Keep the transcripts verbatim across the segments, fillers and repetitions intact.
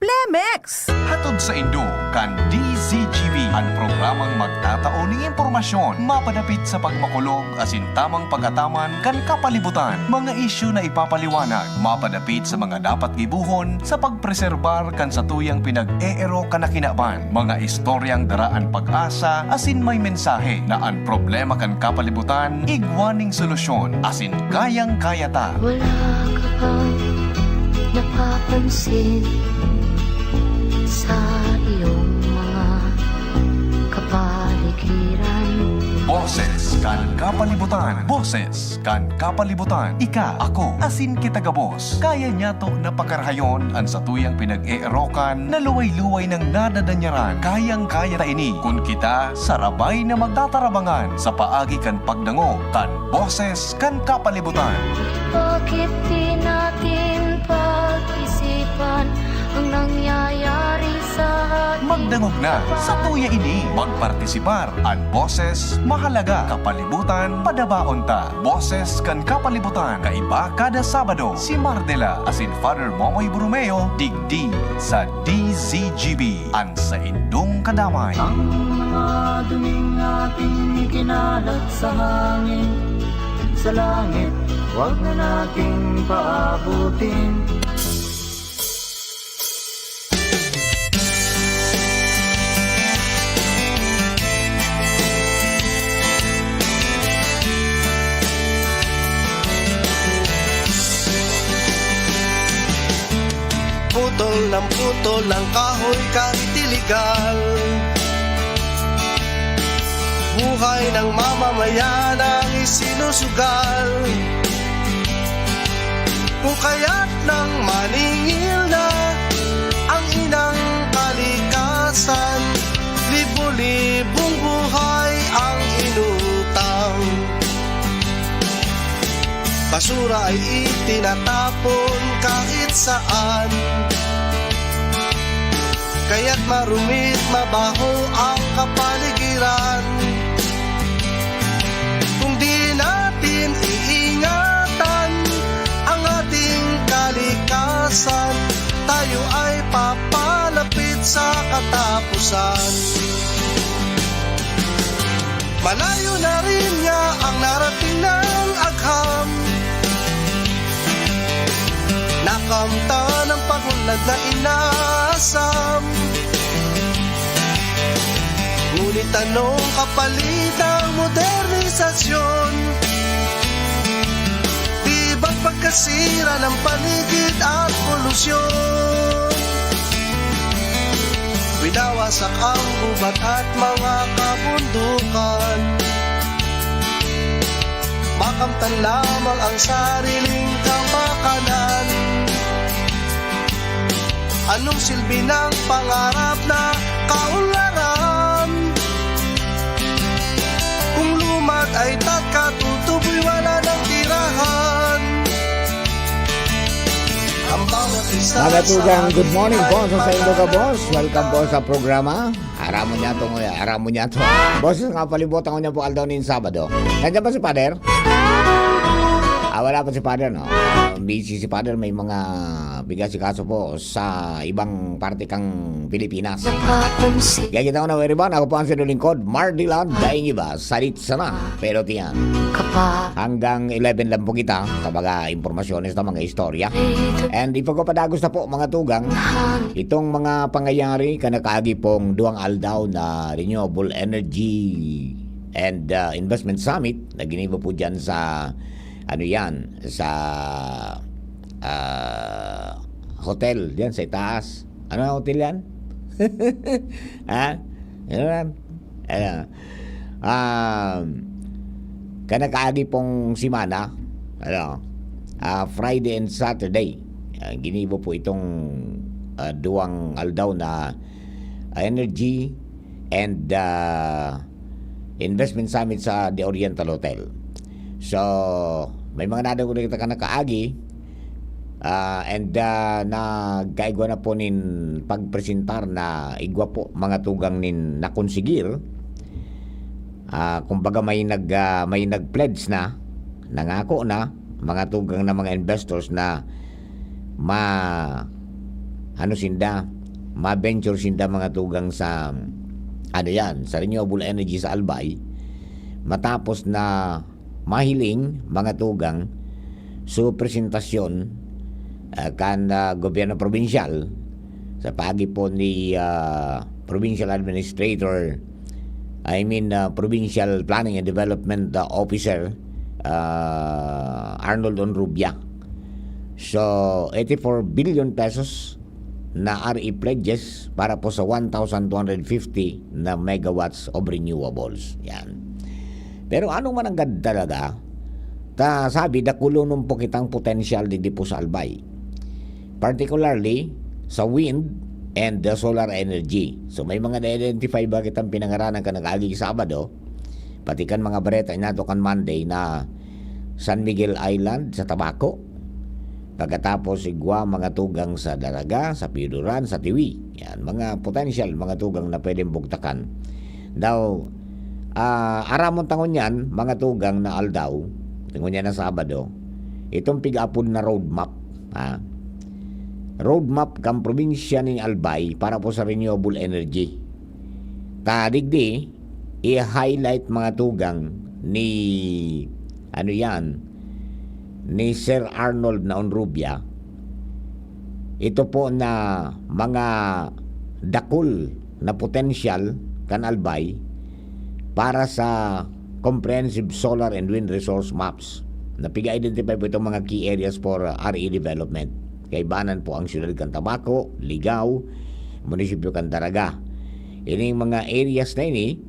Lemex! Hatod saindo kan D Z G B, an programang magtatao nin impormasyon mapadapit sa pagmakulog asin tamang pag-ataman kan kapalibutan, mga isyu na ipapaliwanag mapadapit sa mga dapat gibohon sa pagpreserbar kan satuyang pinag-eerok na kinaban, mga istoryang dara an pag-asa asin may mensahe na an problema kan kapalibutan igwa ning solusyon asin kayang-kaya ta. Wala ka bang napapansin sa iyong mga kapaligiran? Boses kan kapalibutan. Boses kan kapalibutan. Ika, ako, asin kita gabos. Kaya niyato na pakarahayon an satuyang pinag-eerokan na luway-luway nang nadadanyaran. Kayang-kaya ta ini kun kita sarabay na magtatarabangan sa paagi kan pagdangog kan Boses kan Kapalibutan. Bakit di natin pag-isipan ang nangyayari sa ating Magdangog na, sa tuya ini, magpartisipar. An boses, mahalaga. Kapalibutan, padabaon ta. Boses kan Kapalibutan, kaiba kada Sabado. Si Mardela asin Father Momoy Borromeo, digdi sa D Z G B, an saindong kadamay. Ang mga duming ating ikinalat sa hangin, sa langit, wag na nating paabutin. Putol ng putol ang kahoy kahit iligal. Buhay ng mamamayan ang isinusugal. Kung kaya't nang maningil na ang inang kalikasan, libo-libong buhay ang inutang. Basura ay itinatapon kahit saan. Kaya't marumit, mabaho ang kapaligiran. Kung di natin iingatan ang ating kalikasan, tayo ay papalapit sa katapusan. Malayo na rin niya ang narating ng agham. Nakamtan ang pag-unlad na inasam. Ngunit anong kapalit ng modernisasyon? Di ba't pagkasira ng paligid at polusyon? Winawasak ang gubat at mga kabundukan. Makamtan lamang ang sariling kapakanan. Anong silbi ng pangarap na kaunlaran? Kung lumad ay tagkatutuboy, wala nang tirahan. Ang bawat isa Mga sa tugang, atin good morning ay po sa saindo ka, boss. Welcome po sa programa. Aram mo niya to, nguya. Aram mo niya to. Boses kan Kapalibutan, ngunyan po, aldaw nin Sabado. Nandiyan pa si Father? Ah, wala pa si Father, no? Busy si Father, may mga bigas si kaso po sa ibang parte kang Pilipinas. Napapansin. Kaya kita ko na, everyone. Ako po ang sinulingkod, Mardilan Daingiba. Salit sana, pero tiyan. Kapa- Hanggang eleven lang po kita sa mga impormasyones na mga istorya. And ipagpapadagos na po, mga tugang, itong mga pangyayari kan nakaagi pong duwang aldaw na Renewable Energy and, ah, Investment Summit na ginibo po dyan sa, ano yan, sa, ah, hotel dyan sa itaas. Ano ang hotel yan? Ha? Ano yan? Ano? Um, kan nakaagi pong semana, ano, ah, Friday and Saturday, ah, ginibo po itong, ah, duwang aldaw na, ah, energy and, ah, investment summit sa The Oriental Hotel. So, may mga nadangog na kita kan nakaagi, ah, and, ah, nagkaigwa na po nin pagpresentar na igwa po mga tugang nin nakonsigir. Ah, kumbaga may nag-, ah, may nag-pledge na, nangako na, mga tugang na mga investors na ma-, ano sinda, ma-venture sinda, mga tugang, sa, ano yan, sa renewable energy sa Albay, matapos na mahiling, mga tugang, su presentasyon, ah, kan, ah, gobyerno probinsyal sa paagi po ni, ah, provincial administrator, I mean, ah, provincial planning and development, ah, officer, ah, Arnold Onrubia. So, eighty-four billion pesos na R E pledges para po sa one thousand two hundred fifty na megawatts of renewables. Yan. Pero ano man ang gad talaga, ta sabi, dakulonon po kitang potensyal digdi po sa Albay. Particularly sa wind and the solar energy. So, may mga na-identify ba kitang pinangaranan kan nag-agi Sabado? Pati kan mga bareta inato kan Monday na San Miguel Island sa Tabaco. Pagkatapos, igwa, mga tugang, sa Daraga, sa Pioduran, sa Tiwi. Yan, mga potential, mga tugang na pwedeng bugtakan. Daw, ah, aramon ta ngunyan, mga tugang, na aldaw, ngunyan na Sabado, itong pig-apod na roadmap, ha? Roadmap kan probinsya nin Albay para po sa renewable energy. Ta digdi, i-highlight, mga tugang, ni, ano yan, ni Sir Arnold na Onrubia, ito po na mga dakul na potensyal kan Albay para sa comprehensive solar and wind resource maps na piga-identify po itong mga key areas for, uh, R E development. Kaibanan po ang siyudad kan Tabaco, Ligao, munisipyo kan Daraga. Ining mga areas na ini,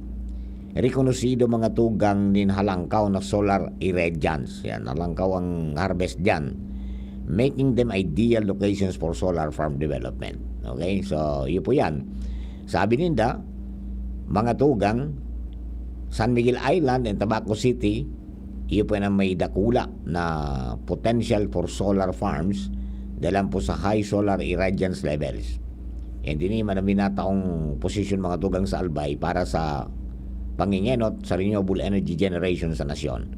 rekonosido, mga tugang, nin halangkaw na solar irradiance. Yan, halangkaw ang harvest diyan, making them ideal locations for solar farm development. Okay? So, iyo po yan. Sabi ninda, mga tugang, San Miguel Island and Tabaco City, iyo po yan ang may dakula na potential for solar farms dahil po sa high solar irradiance levels. And ini man ang minataong posisyon, mga tugang, sa Albay para sa pangingenot sa renewable energy generation sa nasyon.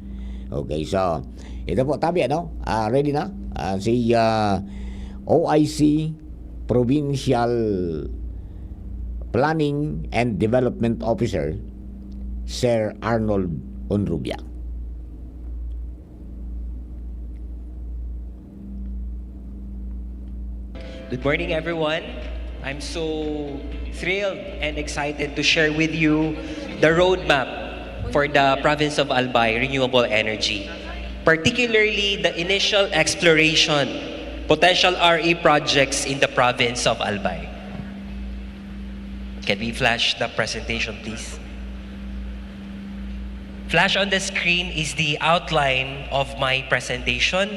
Okay, so, ito po, tabi, ano? Ah, ready na? Ah, si, ah, O I C Provincial Planning and Development Officer, Sir Arnold Onrubia. Good morning, everyone. I'm so thrilled and excited to share with you the roadmap for the province of Albay renewable energy, particularly the initial exploration potential R E projects in the province of Albay. Can we flash the presentation, please? Flash on the screen is the outline of my presentation.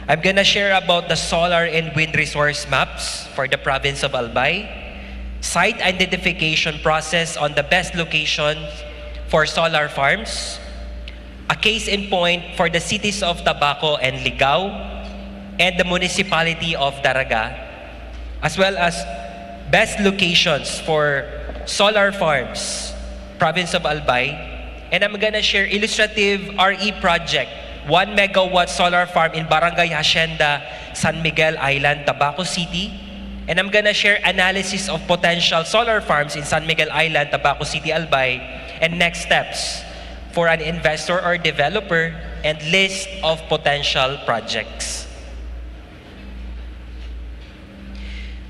I'm gonna share about the solar and wind resource maps for the province of Albay, site identification process on the best location for solar farms, a case in point for the cities of Tabaco and Ligao, and the municipality of Daraga, as well as best locations for solar farms, province of Albay. And I'm gonna share illustrative R E project, one megawatt solar farm in Barangay Hacienda, San Miguel Island, Tabaco City. And I'm gonna share analysis of potential solar farms in San Miguel Island, Tabaco City, Albay, and next steps for an investor or developer and list of potential projects.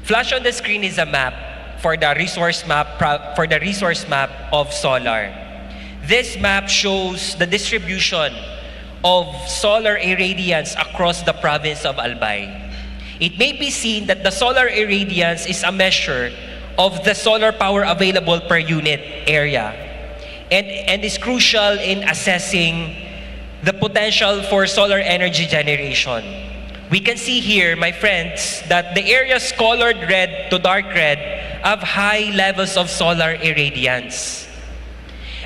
Flash on the screen is a map for the resource map pro- for the resource map of solar. This map shows the distribution of solar irradiance across the province of Albay. It may be seen that the solar irradiance is a measure of the solar power available per unit area and, and is crucial in assessing the potential for solar energy generation. We can see here, my friends, that the areas colored red to dark red have high levels of solar irradiance.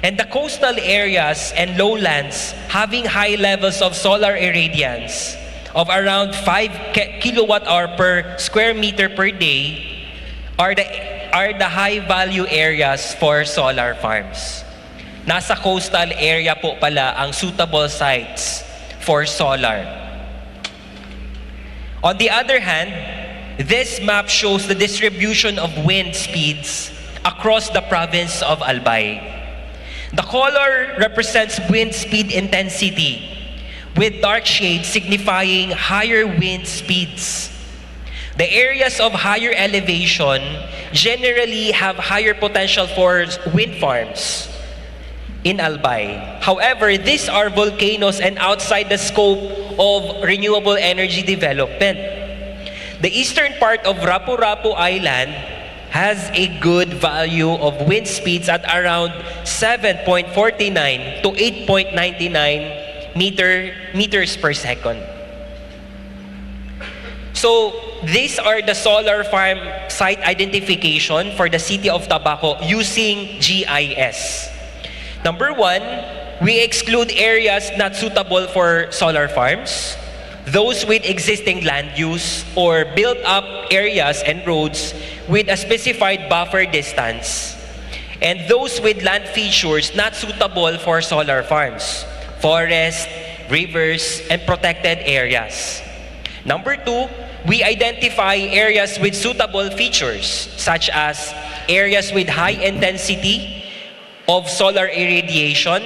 And the coastal areas and lowlands having high levels of solar irradiance of around five ki- kilowatt hour per square meter per day are the are the high value areas for solar farms. Nasa coastal area po pala ang suitable sites for solar. On the other hand, This map shows the distribution of wind speeds across the province of Albay. The color represents wind speed intensity, with dark shades signifying higher wind speeds. The areas of higher elevation generally have higher potential for wind farms in Albay. However, these are volcanoes and outside the scope of renewable energy development. The eastern part of Rapu-Rapu Island has a good value of wind speeds at around seven point four nine to eight point nine nine meter, meters per second. So, these are the solar farm site identification for the city of Tabaco using G I S. Number one, we exclude areas not suitable for solar farms, those with existing land use or built-up areas and roads with a specified buffer distance, and those with land features not suitable for solar farms, forest, rivers, and protected areas. Number two, we identify areas with suitable features, such as areas with high intensity of solar irradiation,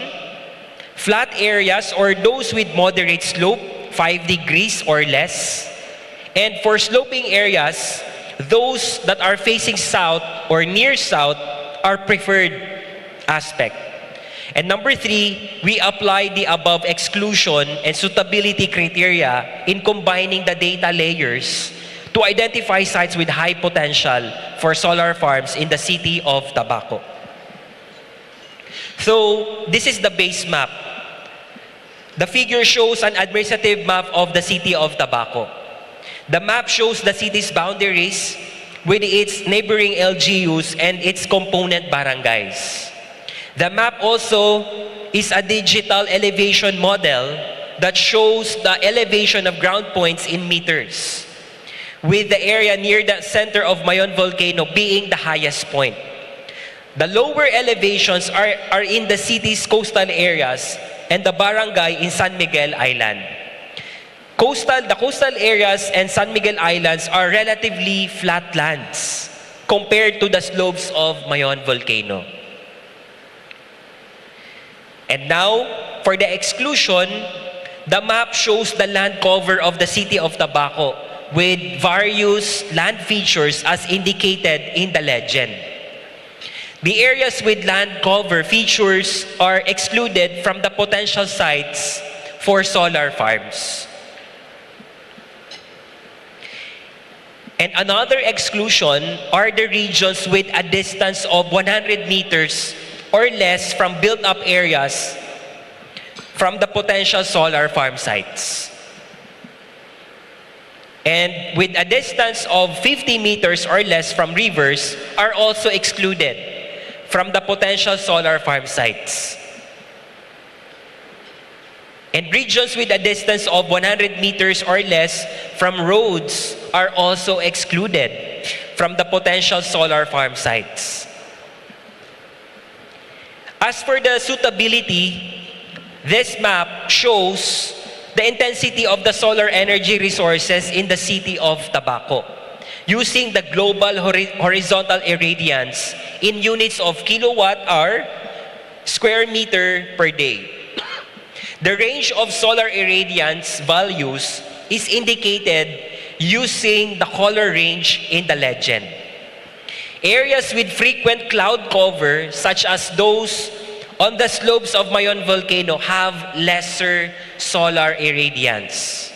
flat areas or those with moderate slope, five degrees or less, and for sloping areas, those that are facing south or near south are preferred aspect. And number three, we apply the above exclusion and suitability criteria in combining the data layers to identify sites with high potential for solar farms in the city of Tabaco. So, this is the base map. The figure shows an administrative map of the city of Tabaco. The map shows the city's boundaries with its neighboring L G Us and its component barangays. The map also is a digital elevation model that shows the elevation of ground points in meters, with the area near the center of Mayon Volcano being the highest point. The lower elevations are, are in the city's coastal areas and the barangay in San Miguel Island. Coastal, the coastal areas and San Miguel Islands are relatively flat lands compared to the slopes of Mayon Volcano. And now, for the exclusion, the map shows the land cover of the city of Tabaco with various land features as indicated in the legend. The areas with land cover features are excluded from the potential sites for solar farms. And another exclusion are the regions with a distance of one hundred meters or less from built-up areas from the potential solar farm sites. And with a distance of fifty meters or less from rivers are also excluded from the potential solar farm sites. And regions with a distance of one hundred meters or less from roads are also excluded from the potential solar farm sites. As for the suitability, this map shows the intensity of the solar energy resources in the city of Tabaco using the global hori-, horizontal irradiance in units of kilowatt hour square meter per day. The range of solar irradiance values is indicated using the color range in the legend. Areas with frequent cloud cover, such as those on the slopes of Mayon Volcano, have lesser solar irradiance.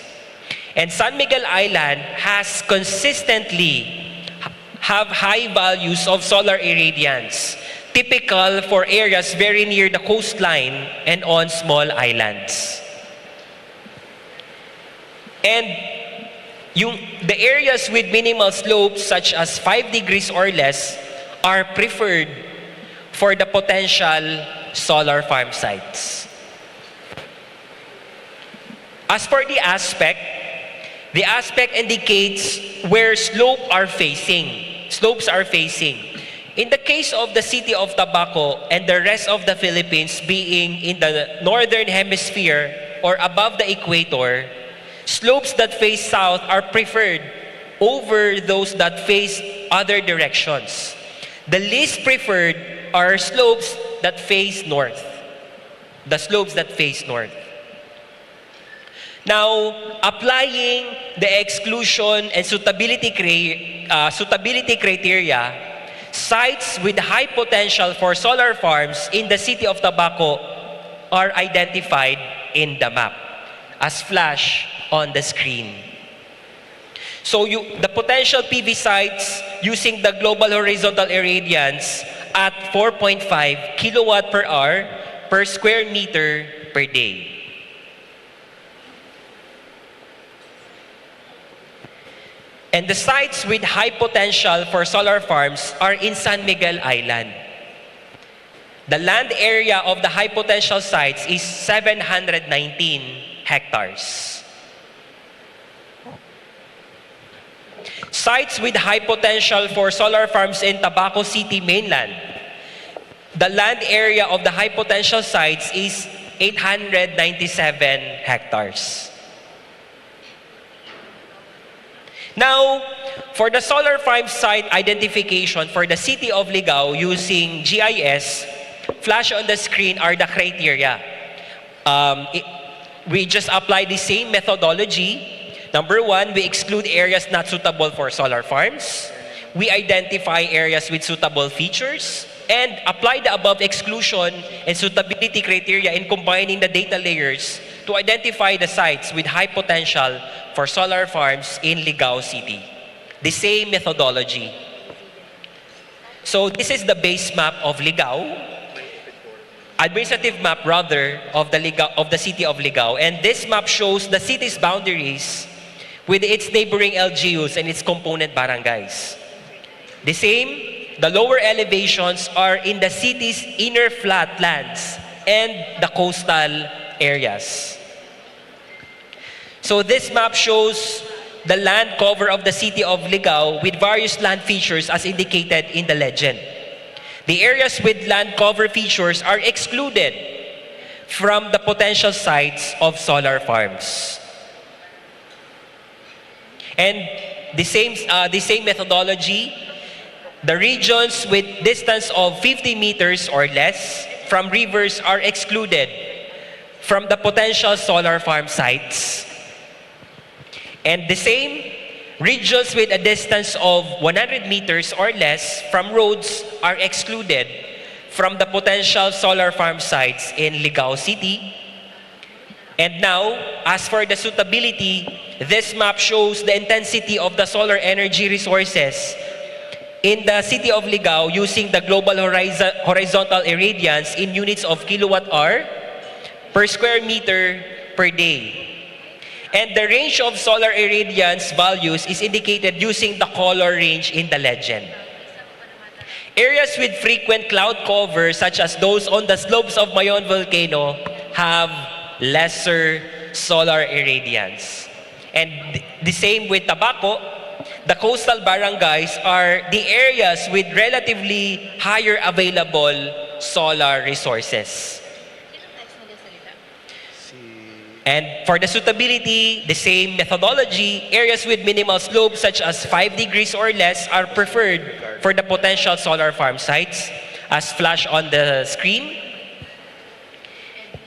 And San Miguel Island has consistently have high values of solar irradiance, typical for areas very near the coastline and on small islands. And yung, the areas with minimal slopes, such as five degrees or less, are preferred for the potential solar farm sites. As for the aspect, the aspect indicates where slope are facing, slopes are facing. In the case of the city of Tabaco and the rest of the Philippines being in the northern hemisphere or above the equator, slopes that face south are preferred over those that face other directions. The least preferred are slopes that face north. The slopes that face north. Now, applying the exclusion and suitability cri-, uh, suitability criteria, sites with high potential for solar farms in the city of Tabaco are identified in the map as flash on the screen. So you, the potential P V sites using the global horizontal irradiance at four point five kilowatt per hour per square meter per day. And the sites with high potential for solar farms are in San Miguel Island. The land area of the high potential sites is seven hundred nineteen hectares. Sites with high potential for solar farms in Tabaco City mainland. The land area of the high potential sites is eight hundred ninety-seven hectares. Now, for the solar farm site identification for the city of Ligao using G I S, flash on the screen are the criteria. Um, i-, we just apply the same methodology. Number one, we exclude areas not suitable for solar farms. We identify areas with suitable features and apply the above exclusion and suitability criteria in combining the data layers to identify the sites with high potential for solar farms in Ligao City. The same methodology. So this is the base map of Ligao, administrative map rather, of the Ligao, of the city of Ligao. And this map shows the city's boundaries with its neighboring L G Us and its component barangays. The same, the lower elevations are in the city's inner flatlands and the coastal areas. So this map shows the land cover of the city of Ligao with various land features as indicated in the legend. The areas with land cover features are excluded from the potential sites of solar farms. And the same, uh, the same methodology, the regions with distance of fifty meters or less from rivers are excluded from the potential solar farm sites. And the same, regions with a distance of one hundred meters or less from roads are excluded from the potential solar farm sites in Ligao City. And now, as for the suitability, this map shows the intensity of the solar energy resources in the city of Ligao using the global horizo-, horizontal irradiance in units of kilowatt hour per square meter per day. And the range of solar irradiance values is indicated using the color range in the legend. Areas with frequent cloud cover, such as those on the slopes of Mayon Volcano, have lesser solar irradiance. And th-, the same with Tabaco, the coastal barangays are the areas with relatively higher available solar resources. And for the suitability, the same methodology, areas with minimal slope such as five degrees or less are preferred for the potential solar farm sites, as flash on the screen.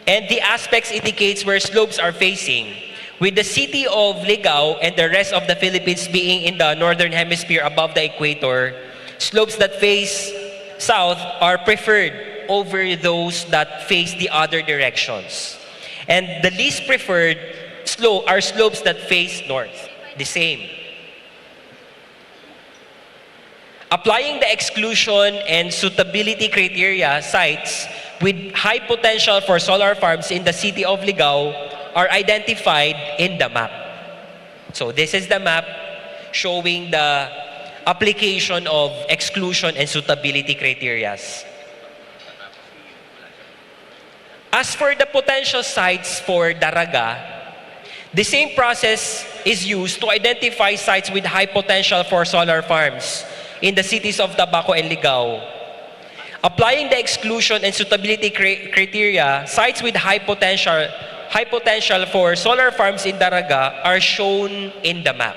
And the aspects indicates where slopes are facing, with the city of Ligao and the rest of the Philippines being in the northern hemisphere above the equator. Slopes that face south are preferred over those that face the other directions. And the least preferred slope are slopes that face north. The same. Applying the exclusion and suitability criteria, sites with high potential for solar farms in the city of Ligao are identified in the map. So this is the map showing the application of exclusion and suitability criterias. As for the potential sites for Daraga, the same process is used to identify sites with high potential for solar farms in the cities of Tabaco and Ligao. Applying the exclusion and suitability cri-, criteria, sites with high potential, high potential for solar farms in Daraga are shown in the map.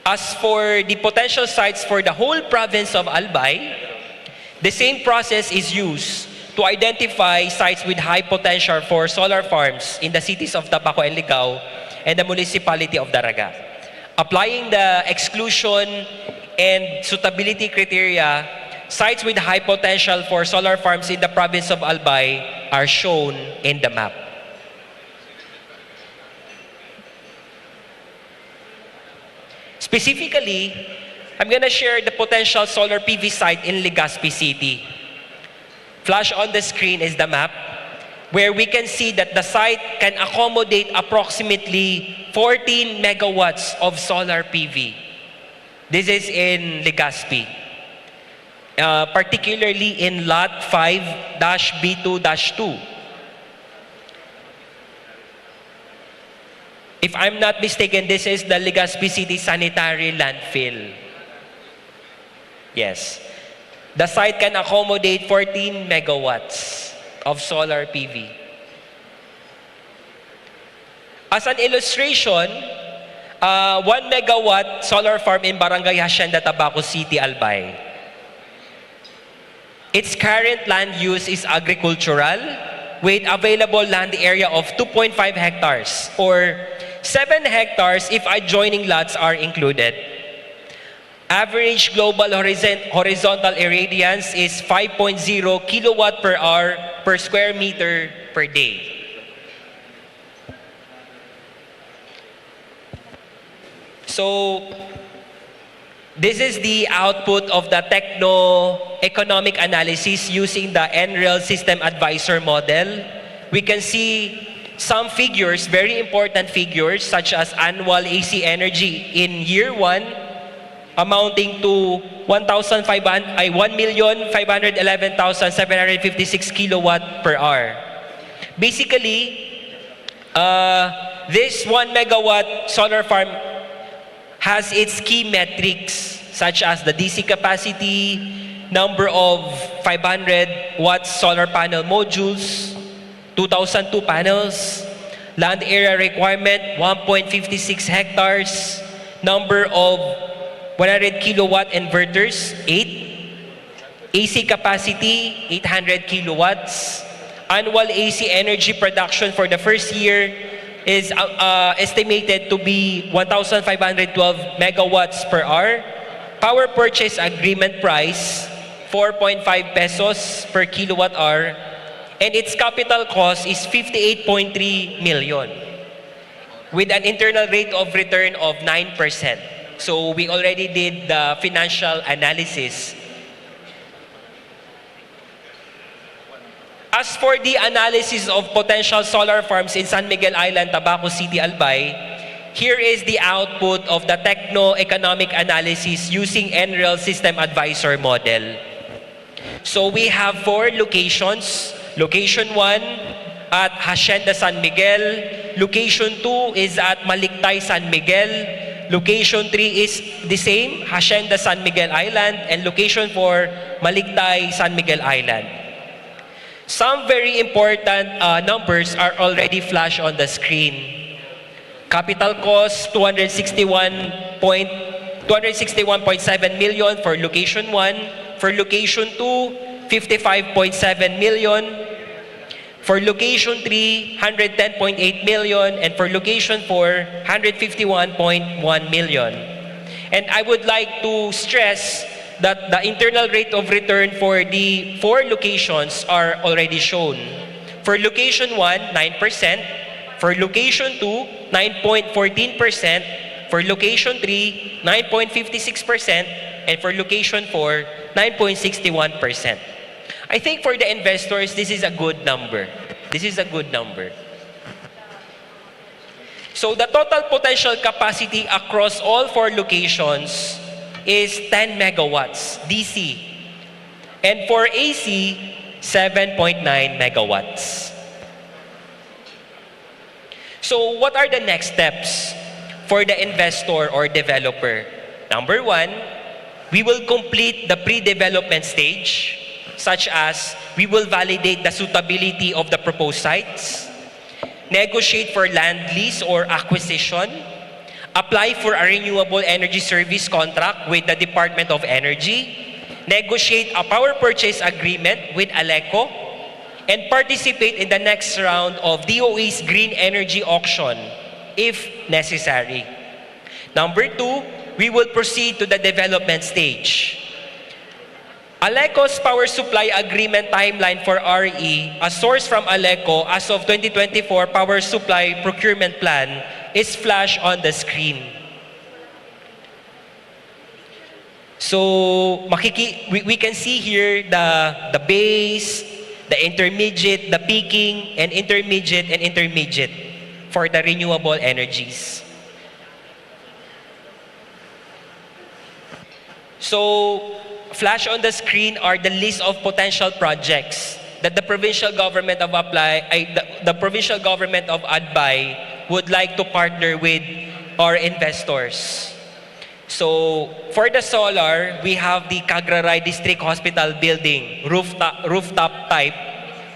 As for the potential sites for the whole province of Albay, the same process is used to identify sites with high potential for solar farms in the cities of Tabaco and Ligao and the municipality of Daraga. Applying the exclusion and suitability criteria, sites with high potential for solar farms in the province of Albay are shown in the map. Specifically, I'm gonna share the potential solar P V site in Legazpi City. Flash on the screen is the map where we can see that the site can accommodate approximately fourteen megawatts of solar P V. This is in Legazpi, uh, particularly in Lot five dash B two dash two. If I'm not mistaken, this is the Legazpi City Sanitary Landfill. Yes. The site can accommodate fourteen megawatts of solar P V. As an illustration, uh, one megawatt solar farm in Barangay Hacienda, Tabaco City, Albay. Its current land use is agricultural, with available land area of two point five hectares, or seven hectares if adjoining lots are included. Average global horizon-, horizontal irradiance is five point zero kilowatt per hour per square meter per day. So, this is the output of the techno-economic analysis using the NREL System Advisor Model. We can see some figures, very important figures, such as annual A C energy in year one, amounting to one thousand five hundred, ay, one million five hundred eleven thousand seven hundred fifty-six kilowatt per hour. Basically, uh, this one megawatt solar farm has its key metrics, such as the D C capacity, number of five hundred watts solar panel modules, two thousand two panels, land area requirement, one point fifty six hectares, number of one hundred kilowatt inverters, eight, A C capacity, eight hundred kilowatts, annual A C energy production for the first year is, uh, uh, estimated to be one thousand five hundred twelve megawatts per hour, power purchase agreement price, four point five pesos per kilowatt hour, and its capital cost is fifty-eight point three million, with an internal rate of return of nine percent. So we already did the financial analysis. As for the analysis of potential solar farms in San Miguel Island, Tabaco City, Albay, here is the output of the techno-economic analysis using NREL System Advisor Model. So we have four locations. Location one at Hacienda San Miguel. Location two is at Malictay, San Miguel. Location three is the same, Hacienda San Miguel Island. And location four, Malictay, San Miguel Island. Some very important, uh, numbers are already flashed on the screen. Capital cost, two hundred sixty-one point, two hundred sixty-one point seven million for location one. For location two, fifty-five point seven million. For location three, hundred ten point eight million. And for location four, hundred fifty-one point one million. And I would like to stress that the internal rate of return for the four locations are already shown. For location one, nine percent. For location two, nine point fourteen percent. For location three, nine point fifty-six percent. And for location four, nine point sixty-one percent. I think for the investors, this is a good number. This is a good number. So the total potential capacity across all four locations is ten megawatts D C. And for A C, seven point nine megawatts. So what are the next steps for the investor or developer? Number one, we will complete the pre-development stage, such as we will validate the suitability of the proposed sites, negotiate for land lease or acquisition, apply for a renewable energy service contract with the Department of Energy, negotiate a power purchase agreement with ALECO, and participate in the next round of D O E's green energy auction if necessary. Number two, we will proceed to the development stage. ALECO's power supply agreement timeline for R E, a source from ALECO as of twenty twenty-four power supply procurement plan, is flash on the screen. So, makiki- we, we can see here the, the base, the intermediate, the peaking, and intermediate, and intermediate for the renewable energies. So, flash on the screen are the list of potential projects that the provincial government of Apply, ay, the, the provincial government of Albay would like to partner with our investors. So, for the solar, we have the Kagraray District Hospital Building, rooftop, rooftop type,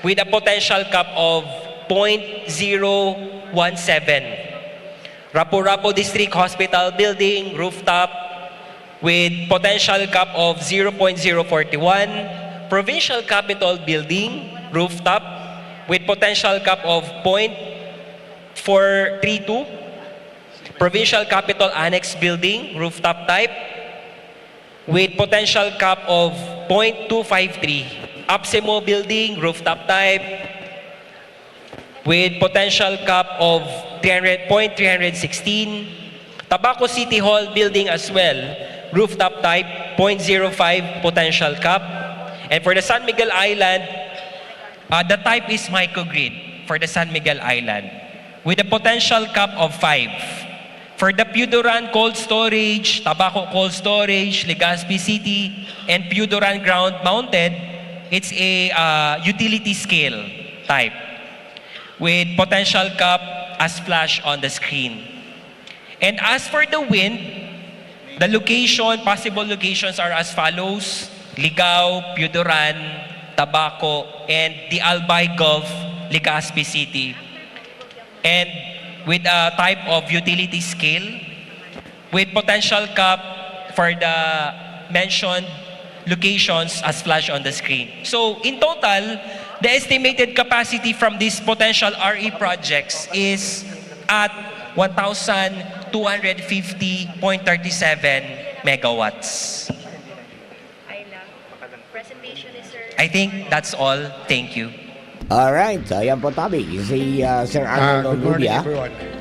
with a potential cap of point zero one seven. Rapu-Rapu District Hospital Building, rooftop, with potential cap of zero point zero forty-one. Provincial Capitol Building, rooftop, with potential cap of point four three two. Provincial Capitol Annex Building, rooftop type, with potential cap of point two five three. APSEMO Building, rooftop type, with potential cap of three hundred, point three hundred sixteen. Tabaco City Hall Building as well, rooftop type, point zero five potential cap. And for the San Miguel Island, uh, the type is microgrid for the San Miguel Island, with a potential cap of five. For the Pioduran Cold Storage, Tabaco Cold Storage, Legazpi City, and Pioduran Ground Mounted, it's a, uh, utility scale type with potential cap as flash on the screen. And as for the wind, the location, possible locations are as follows: Ligao, Pioduran, Tabaco, and the Albay Gulf, Legazpi City. And with a type of utility scale, with potential cap for the mentioned locations as flash on the screen. So, in total, the estimated capacity from these potential R E projects is at one thousand two hundred fifty point thirty seven megawatts. I think that's all. Thank you. Alright, so ayan po tabi, si uh, Sir Arnold uh, Rubia,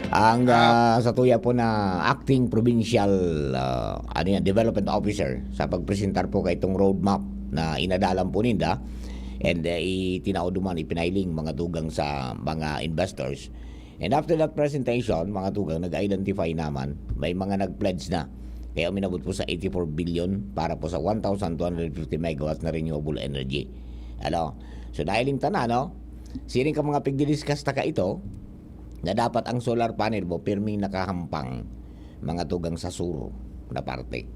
ang uh, sa tuya po na acting provincial uh, ano yan, development officer sa pagpresentar po kay itong roadmap na inadalan po ninda and uh, itinao duman, ipinailing mga tugang sa mga investors. And after that presentation, mga tugang, nag-identify naman, may mga nag-pledge na. Kaya uminabot po sa eighty-four billion para po sa one thousand two hundred fifty megawatts na renewable energy. Ano? So dahil yung tanan, no? Siring ka mga pigdidiscuss ta ka ito, na dapat ang solar panel mo pirming nakahampang mga tugang sa sur na parte.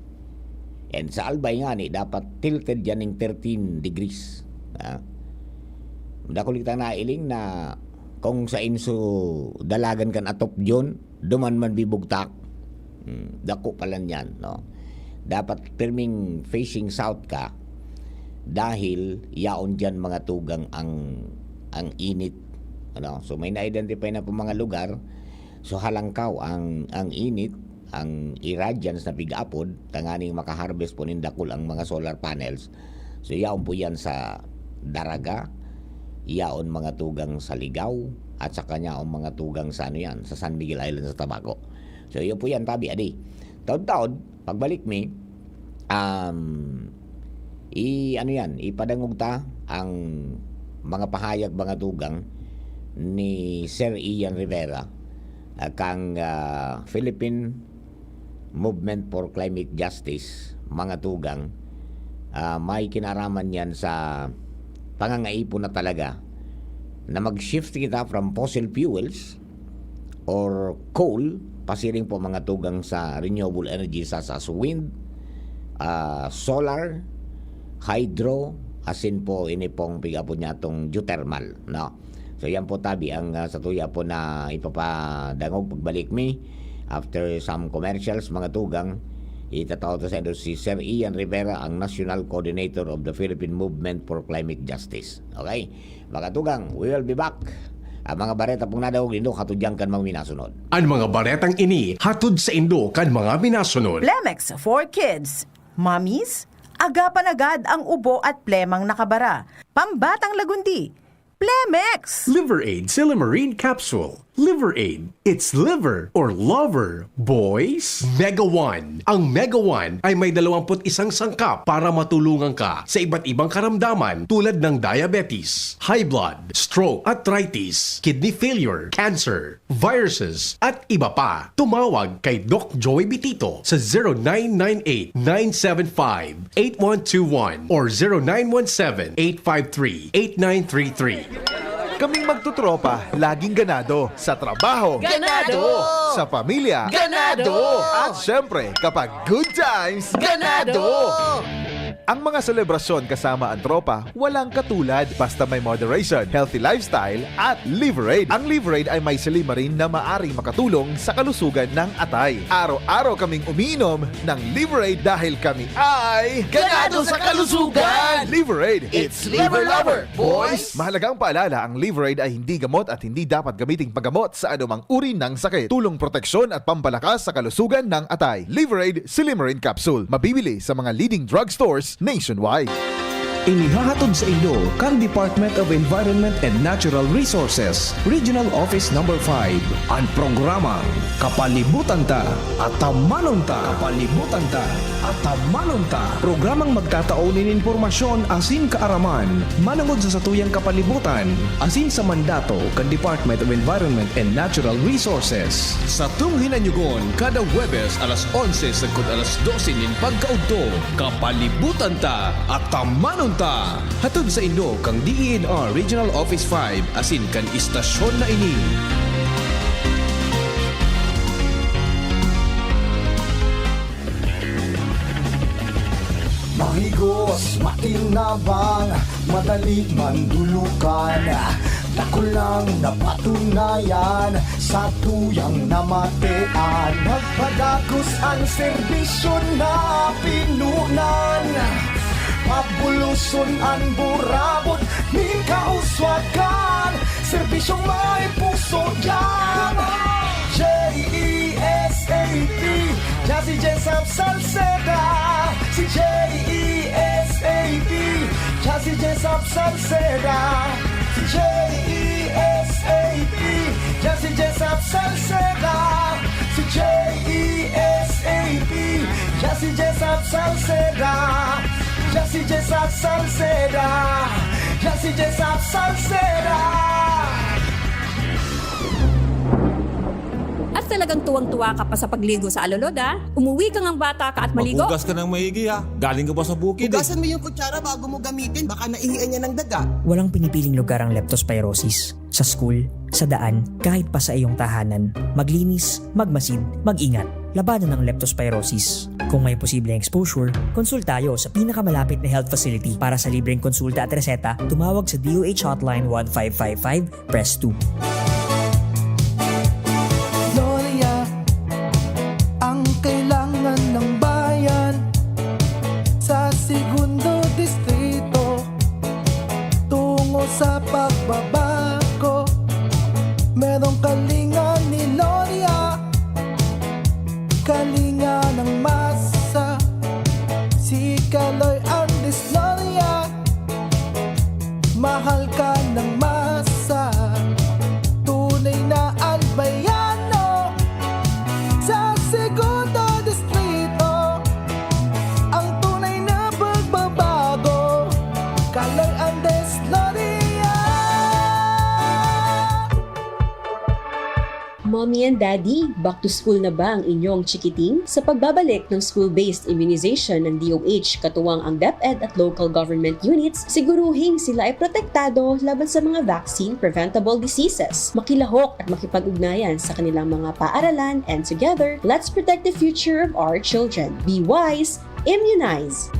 And sa Albay nga ni, dapat tilted yan ng thirteen degrees. Ah. Dakul kita nailing na kung sa inso dalagan kan atop diyon, duman man bibugtak. Hmm, dako pala niyan, no? Dapat pirming facing south ka dahil yaon diyan mga tugang ang ang init. Ano? So may na-identify na po mga lugar. So halangkaw ang ang init, ang irradiance na pig-apod, tanganing makaharvest po nin dakul ang mga solar panels. So yaon po yan sa Daraga, yaon mga tugang sa Ligao, at sa kanya ang mga tugang sa ano yan, sa San Miguel Island sa Tabaco. So yun po yan, tabi, adi. Taod-taod, pagbalik mi, um, i ano yan, ipadangog ta ang mga pahayag, mga tugang ni Sir Ian Rivera, ah, kang ah, Philippine Movement for Climate Justice, mga tugang, ah, may kinaraman yan sa pangangaipo na talaga na mag-shift kita from fossil fuels or coal, pasiring po mga tugang sa renewable energy, sa, sa wind, ah, solar, hydro, asin po ini pong pig-apod niya itong geothermal, no? So yan po tabi ang ah, sa tuya po na ipapadangog pagbalik mi. After some commercials, mga tugang, itatao ta sa inyo si Sir Ian Rivera, ang National Coordinator of the Philippine Movement for Climate Justice. Okay? Mga tugang, we will be back. Ang mga bareta pong nadangog nindo, hatod yan kan mga minasunod. An mga baretang ini hatod saindo kan mga minasunod. Plemex for kids, mommies, agapan agad ang ubo at plemang nakabara. Pambatang lagundi, Plemex! Liver Aid Silymarin Capsule. Liver Aid. It's liver or lover, boys. Mega One. Ang Mega One ay may dalawampu't isang sangkap para matulungan ka sa iba't ibang karamdaman tulad ng diabetes, high blood, stroke, arthritis, kidney failure, cancer, viruses, at iba pa. Tumawag kay Doc Joey Bitito sa zero nine nine eight, nine seven five, eight one two one or zero nine one seven, eight five three, eight nine three three. Kaming magtutropa, laging ganado. Sa trabaho. Ganado! Sa pamilya. Ganado! At syempre, kapag good times, Ganado! Ang mga selebrasyon kasama ang tropa, walang katulad. Basta may moderation, healthy lifestyle, at Liver Aid. Ang Liver Aid ay may silymarin na maaring makatulong sa kalusugan ng atay. Araw-araw kaming umiinom ng Liver Aid dahil kami ay Ganado sa kalusugan! Liver Aid. It's Liver Lover, boys! Mahalagang paalala, ang Liver Aid ay hindi gamot at hindi dapat gamiting paggamot sa anumang uri ng sakit. Tulong, proteksyon at pampalakas sa kalusugan ng atay. Liver Aid Silymarin Capsule. Mabibili sa mga leading drugstores nationwide. Inihahatod saindo kan Department of Environment and Natural Resources, Regional Office Number five, an programang Kapalibutan Ta, Atamanon Ta. Kapalibutan Ta, Atamanon Ta. Programang magtatao nin impormasyon asin kaaraman manongod sa satuyang kapalibutan asin sa mandato kan Department of Environment and Natural Resources. Satong hinanyogon kada Huwebes alas onse sagkod alas dose nin pagkaudto. Kapalibutan Ta, Atamanon Ta. Hatod saindo kan D E N R Regional Office five asin kan istasyon na ini. Mahigos, matinabang, madali mandulukan. Dakulang napatunayan, satuyang namatean. Nagpadagos an serbisyo na pinunan. Pabuloson an burabot nin kauswagan. Serbisyong may puso diyan. J E S A P, diyan si Jesap Salceda. Si J E S A P, diyan si Jesap Salceda. Si J E S A P, diyan si Jesap Salceda. Si J E S A P, diyan si Jesap Salceda. Diyan si Jesap Salceda. Diyan si Jesap Salceda. At talagang tuwang-tuwa ka pa sa pagligo sa alulod, ah. Umuwi ka ngang bata ka at maligo. Maghugas ka ng maigi, ha? Galing ka pa sa bukid, eh. Hugasan mo yung kutsara bago mo gamitin. Baka naihian yan ng daga. Walang pinipiling lugar ang leptospirosis. Sa school, sa daan, kahit pa sa iyong tahanan. Maglinis, magmasid, mag-ingat. Labanan ang leptospirosis. Kung may posibleng exposure, konsulta tayo sa pinakamalapit na health facility. Para sa libreng konsulta at reseta, tumawag sa D O H Hotline one five five five, press two. Gloria, ang kailangan ng bayan sa Segundo Distrito. Tungo sa pagbabago, merong kalinga ni Gloria. Kalinga ng masa, si Kaloy Andres Gloria. Mahal ka ng masa, tunay na albayano. Sa Segundo Distrito, ang tunay na pagbabago. Kaloy Andres Gloria. Mommy and Daddy, back to school na ba ang inyong chikiting? Sa pagbabalik ng school-based immunization ng D O H, katuwang ang DepEd at local government units, siguruhing sila ay protektado laban sa mga vaccine-preventable diseases. Makilahok at makipag-ugnayan sa kanilang mga paaralan, and together, let's protect the future of our children. Be wise, immunize!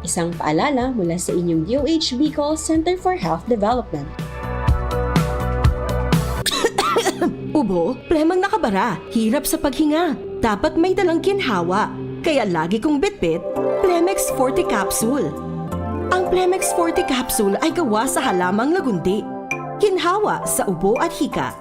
Isang paalala mula sa inyong D O H Bicol Center for Health Development. Ubo, plemang nakabara, hirap sa paghinga. Dapat may dalang ginhawa. Kaya lagi kong bitbit, Plemex Forte Capsule. Ang Plemex Forte Capsule ay gawa sa halamang lagundi. Ginhawa sa ubo at hika.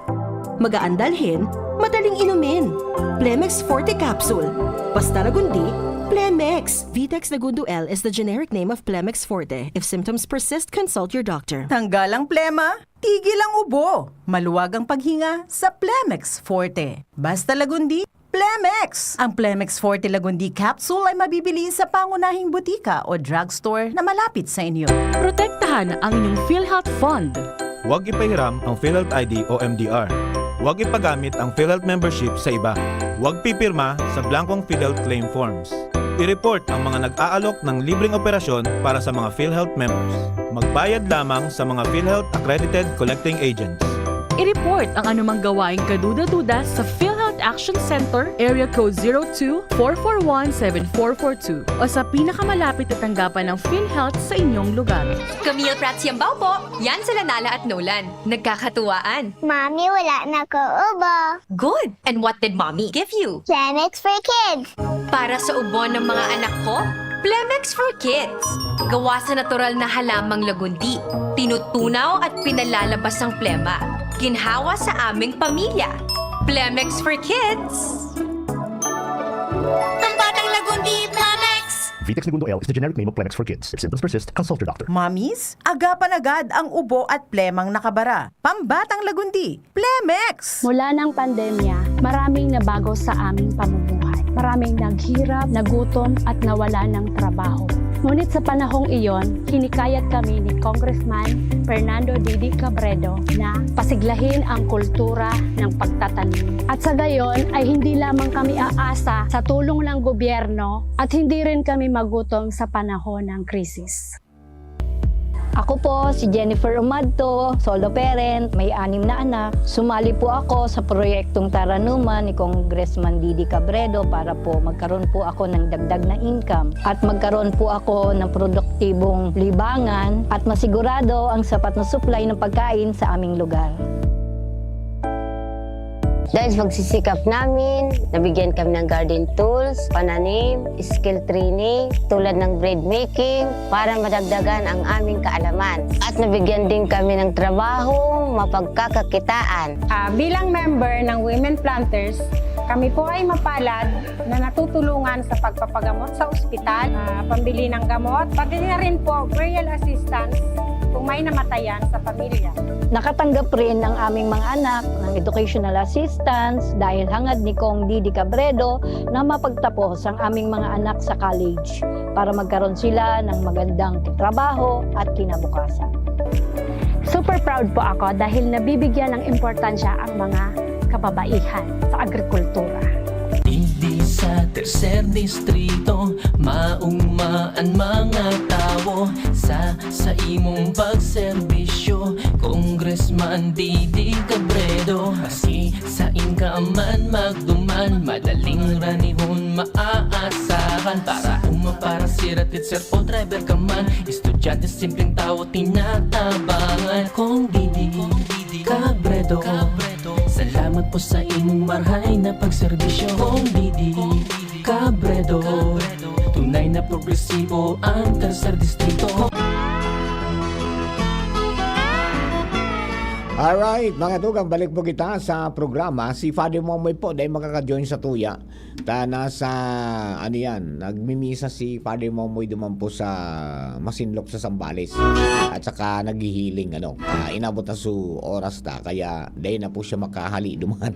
Magaan dalhin, madaling inumin. Plemex Forte Capsule. Basta lagundi, Plemex. Vitex Lagundo L is the generic name of Plemex Forte. If symptoms persist, consult your doctor. Tanggal ang plema, tigil ang ubo. Maluwag ang paghinga sa Plemex Forte. Basta lagundi, Plemex! Ang Plemex Forte Lagundi Capsule ay mabibili sa pangunahing butika o drugstore na malapit sa inyo. Protektahan ang inyong PhilHealth Fund. Huwag ipahiram ang PhilHealth I D o M D R. Huwag ipagamit ang PhilHealth membership sa iba. Huwag pipirma sa blankong PhilHealth claim forms. I-report ang mga nag-aalok ng libreng operasyon para sa mga PhilHealth members. Magbayad lamang sa mga PhilHealth accredited collecting agents. I-report ang anumang gawaing kaduda-duda sa PhilHealth Action Center, Area Code zero two four four one seven four four two, o sa pinakamalapit na tanggapan ng PhilHealth sa inyong lugar. Camille Prats Yambao po. Yan sila Nala at Nolan. Nagkakatuwaan. Mami, wala na ko ubo. Good! And what did Mommy give you? Plemex for Kids. Para sa ubo ng mga anak ko, Plemex for Kids. Gawa sa natural na halamang lagundi. Tinutunaw at pinalalabas ang plema. Ginhawa sa aming pamilya. Plemex for Kids. Ang batang lagundi, Plemex! Vitex Negundo L is the generic name of Plemex for Kids. If symptoms persist, consult your doctor. Mommies, agapan agad ang ubo at plemang nakabara. Pambatang lagundi, Plemex! Mula ng pandemya, maraming nabago sa aming pamumuhay. Maraming naghirap, nagutom at nawala ng trabaho. Ngunit sa panahong iyon, hinikayat kami ni Congressman Fernando Didi Cabredo na pasiglahin ang kultura ng pagtatanim. At sa gayon ay hindi lamang kami aasa sa tulong ng gobyerno at hindi rin kami magutom sa panahon ng krisis. Ako po si Jennifer Umadto, solo parent, may anim na anak. Sumali po ako sa proyektong Taranuman ni Congressman Didi Cabredo para po magkaroon po ako ng dagdag na income at magkaroon po ako ng produktibong libangan at masigurado ang sapat na supply ng pagkain sa aming lugar. Dahil sa pagsisikap namin, nabigyan kami ng garden tools, pananim, skill training, tulad ng bread making, para madagdagan ang aming kaalaman. At nabigyan din kami ng trabaho, mapagkakakitaan. Ah, bilang member ng Women Planters, kami po ay mapalad na natutulungan sa pagpapagamot sa ospital, ah, pambili ng gamot, pati na rin po burial assistance kung may namatayan sa pamilya. Nakatanggap rin ang aming mga anak ng educational assistance dahil hangad ni Cong Didi Cabredo na mapagtapos ang aming mga anak sa college para magkaroon sila ng magandang trabaho at kinabukasan. Super proud po ako dahil nabibigyan ng importansya ang mga kababaihan sa agrikultura. Digdi sa tercer distrito, maugma an mga tawo sa, sa imong pagserbisyo, Congressman Didi Cabredo. Maski sain ka man magduman, madaling ranihon maaasahan. Para uma, para sira, teacher o driver ka man, estudyante, simpleng tawo, tinatabangan. Cong Didi Cabredo, salamat po sa imong marhay na pagserbisyo. Cong Didi Cabredo, tunay na progresibo ang tercer distrito. Alright, mga tugang, balik po kita sa programa. Si Father Momoy po, dahil makaka-join sa tuya. Ta nasa, ano yan, nagmimisa si Father Momoy duman po sa Masinloc sa Zambales. At saka naghihiling, ano, ah, inabot na su oras ta, kaya dahil na po siya makahali duman.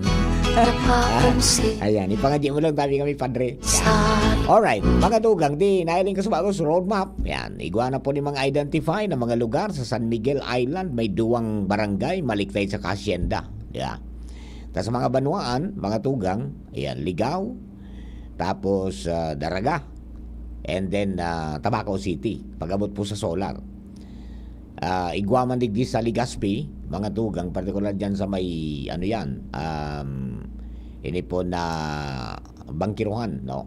Ayan, ipangadyi mo lang tabi kami, Padre. Yan. Alright, mga tugang, di, nahiling ka sa bagos roadmap. Yan, igwa na po ni mga identify na mga lugar sa San Miguel Island, may duwang barangay, Maliktay sa Hacienda. Di ba? Tas sa mga banwaan, mga tugang, ayan, Ligao, tapos, ah, Daraga, and then, ah, Tabaco City, pag-abot po sa Solar. Ah, igwa man digdi sa Legazpi, mga tugang, partikular dyan sa may, ano yan, um, ini po na bangkiruhan, no?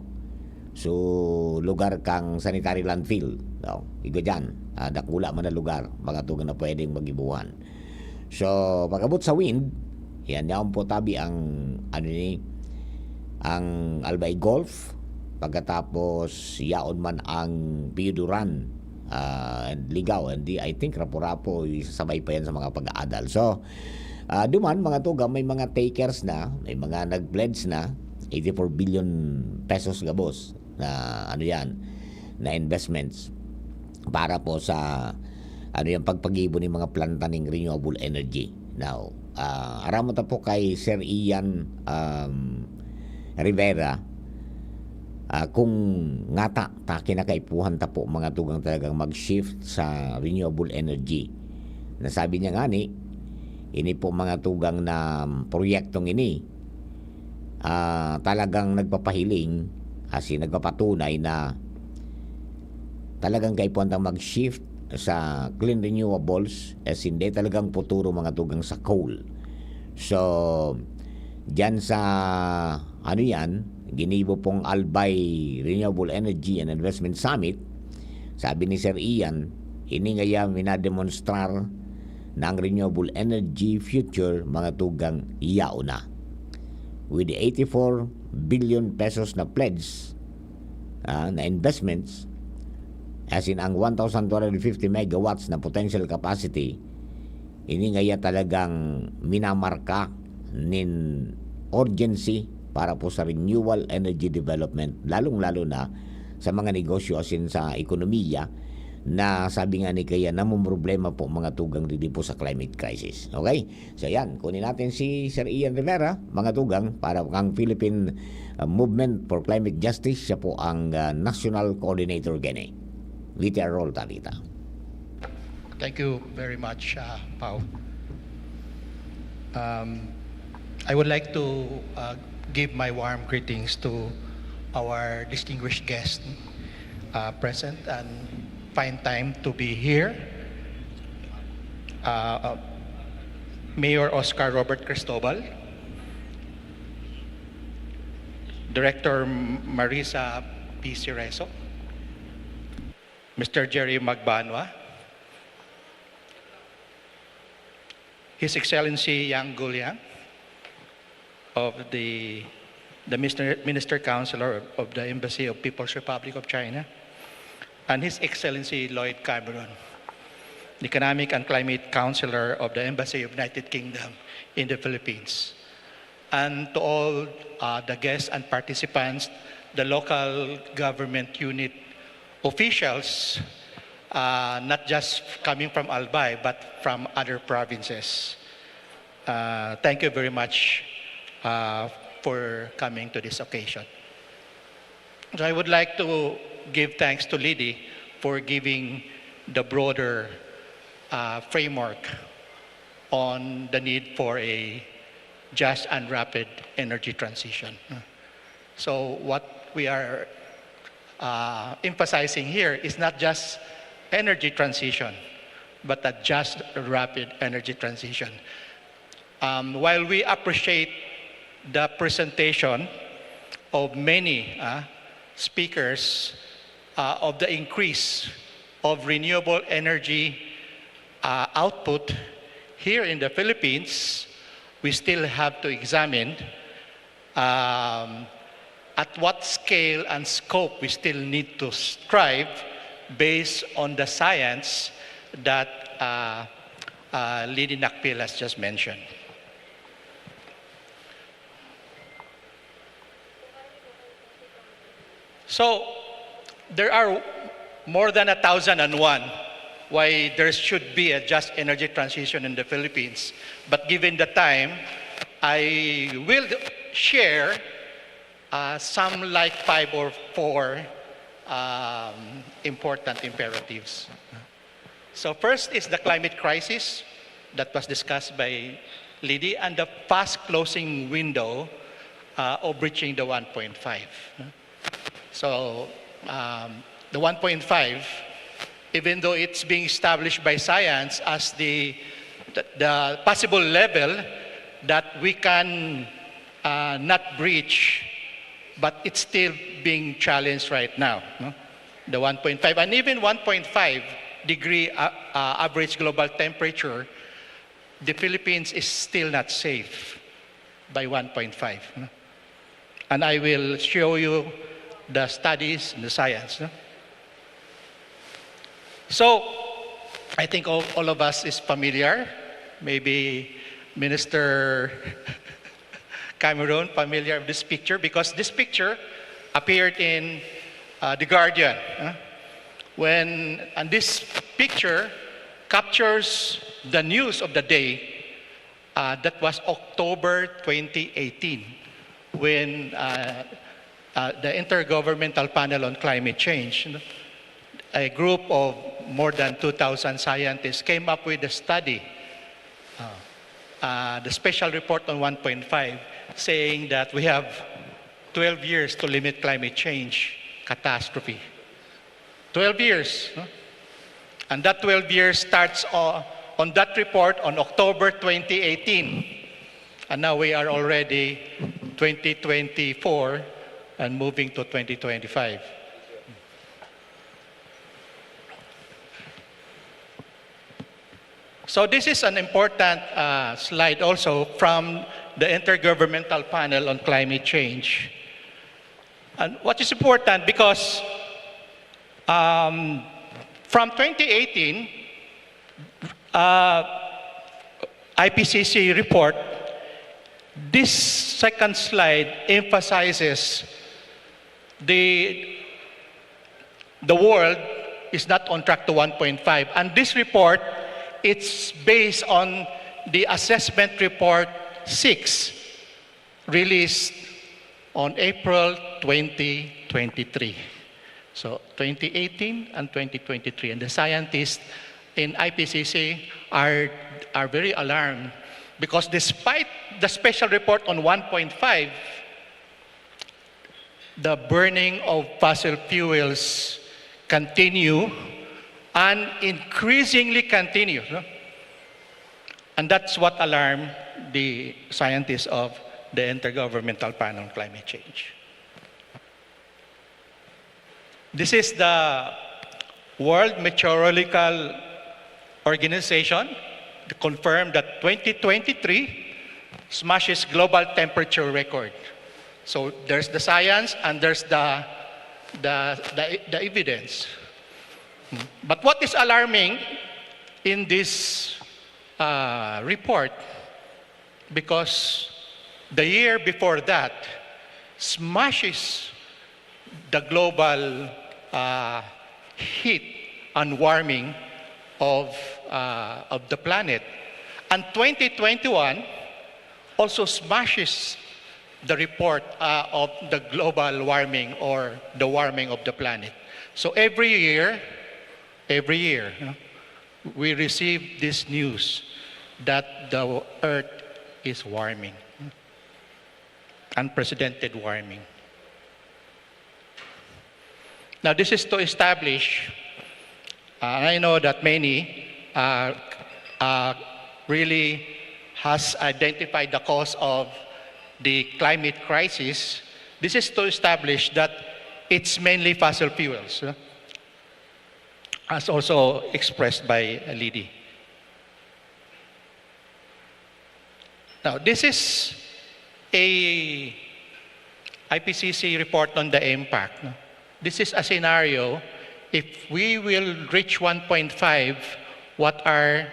So, lugar kang sanitary landfill, no? Igwa dyan, ah, dakula man na lugar, mga tugang na pwedeng magibuhan. So, pag-abot sa Wind, Yan, yaon po tabi ang, ano ni, ang Albay Golf. Pagkatapos, yaon man ang Pio Duran, ah, and Ligao. And di, I think Rapu-Rapu, isasabay pa yan sa mga pag-aadal. So, ah, duman, mga tugang, may mga takers na, may mga nag-pledge na, eighty-four billion pesos gabos na, ano yan, na investments para po sa, ano yan, pagpagibo ning mga planta ning renewable energy. Now, ah, aram mo ta po kay Sir Ian, um, Rivera, ah, kung ngata ta kinakaipuhan ta po, mga tugang, talagang mag-shift sa renewable energy. Nasabi niya ngani, ini po, mga tugang, na proyektong ini, ah, talagang nagpapahiling, as in, nagpapatunay na talagang kaipuhan tang mag-shift sa clean renewables, as in, dai talagang futuro, mga tugang, sa coal. So, diyan sa, ano yan, ginibo pong Albay Renewable Energy and Investment Summit, sabi ni Sir Ian, ini ngaya minademonstrar na ang renewable energy future, mga tugang, yaon na. With eighty-four billion pesos na pledge, ah, na investments, as in, ang one thousand two hundred fifty megawatts na potential capacity, ini ngaya talagang minamarka nin urgency para po sa renewable energy development, lalong-lalo na sa mga negosyo, as in, sa ekonomiya, na sabi nga ni kaya, namomroblema po, mga tugang, didi po sa climate crisis. Okay? So yan, kunin natin si Sir Ian Rivera, mga tugang, para kang Philippine, uh, Movement for Climate Justice. Siya po ang, uh, National Coordinator gani. V T R roll, Tabita. Thank you very much, uh, Pau. Um, I would like to, uh, give my warm greetings to our distinguished guests, uh, present and find time to be here. Uh, uh, Mayor Oscar Robert Cristobal, Director Marisa P. Cerezo, Mister Jerry Magbanua, His Excellency Yang Guoliang of the, the Minister, Minister Counselor of the Embassy of People's Republic of China, and His Excellency Lloyd Cameron, Economic and Climate Counselor of the Embassy of United Kingdom in the Philippines. And to all, uh, the guests and participants, the local government unit officials, uh, not just coming from Albay, but from other provinces. Uh, thank you very much, uh, for coming to this occasion. So I would like to give thanks to Lydie for giving the broader, uh, framework on the need for a just and rapid energy transition. So what we are, uh, emphasizing here is not just energy transition, but a just, rapid energy transition. Um, while we appreciate the presentation of many, uh, speakers, uh, of the increase of renewable energy, uh, output here in the Philippines, we still have to examine, um, at what scale and scope we still need to strive based on the science that, uh, uh, Lydie Nakpil has just mentioned. So, there are more than a thousand and one why there should be a just energy transition in the Philippines. But given the time, I will share, uh, some, like, five or four, um, important imperatives. So first is the climate crisis that was discussed by Lydie and the fast closing window, uh, of reaching the one point five. So, um, the one point five, even though it's being established by science as the, the, the possible level that we can, uh, not breach, but it's still being challenged right now, no? The one point five and even one point five degree, uh, uh, average global temperature the Philippines is still not safe by one point five, no? And I will show you the studies and the science, no? So, I think all, all of us is familiar. Maybe Minister Cameron familiar with this picture, because this picture appeared in, uh, The Guardian, uh, when, and this picture captures the news of the day, uh, that was October twenty eighteen, when, uh, uh, the Intergovernmental Panel on Climate Change, a group of more than two thousand scientists, came up with a study, uh, uh, the special report on one point five, saying that we have twelve years to limit climate change catastrophe. Twelve years, no? And that twelve years starts o-, on that report on October twenty eighteen. And now we are already twenty twenty-four and moving to twenty twenty-five. So this is an important, uh, slide also from the Intergovernmental Panel on Climate Change. And what is important, because, um, from twenty eighteen, uh, I P C C report, this second slide emphasizes the, the world is not on track to one point five. And this report, it's based on the assessment report six, released on April twenty twenty-three. So, twenty eighteen and twenty twenty-three. And the scientists in I P C C are, are very alarmed because despite the special report on one point five, the burning of fossil fuels continue and increasingly continue, no? And that's what alarmed the scientists of the Intergovernmental Panel on Climate Change. This is the World Meteorological Organization confirmed that twenty twenty-three smashes global temperature record. So there's the science and there's the, the, the, the evidence. But what is alarming in this, uh, report, because the year before that smashes the global, uh, heat and warming of, uh, of the planet. And twenty twenty-one also smashes the report, uh, of the global warming or the warming of the planet. So every year, every year, you know, we receive this news that the earth is warming. Unprecedented warming. Now, this is to establish, uh, I know that many, uh, uh, really has identified the cause of the climate crisis. This is to establish that it's mainly fossil fuels, uh, as also expressed by Lady. Now, this is a I P C C report on the impact, no? This is a scenario, if we will reach one point five, what are,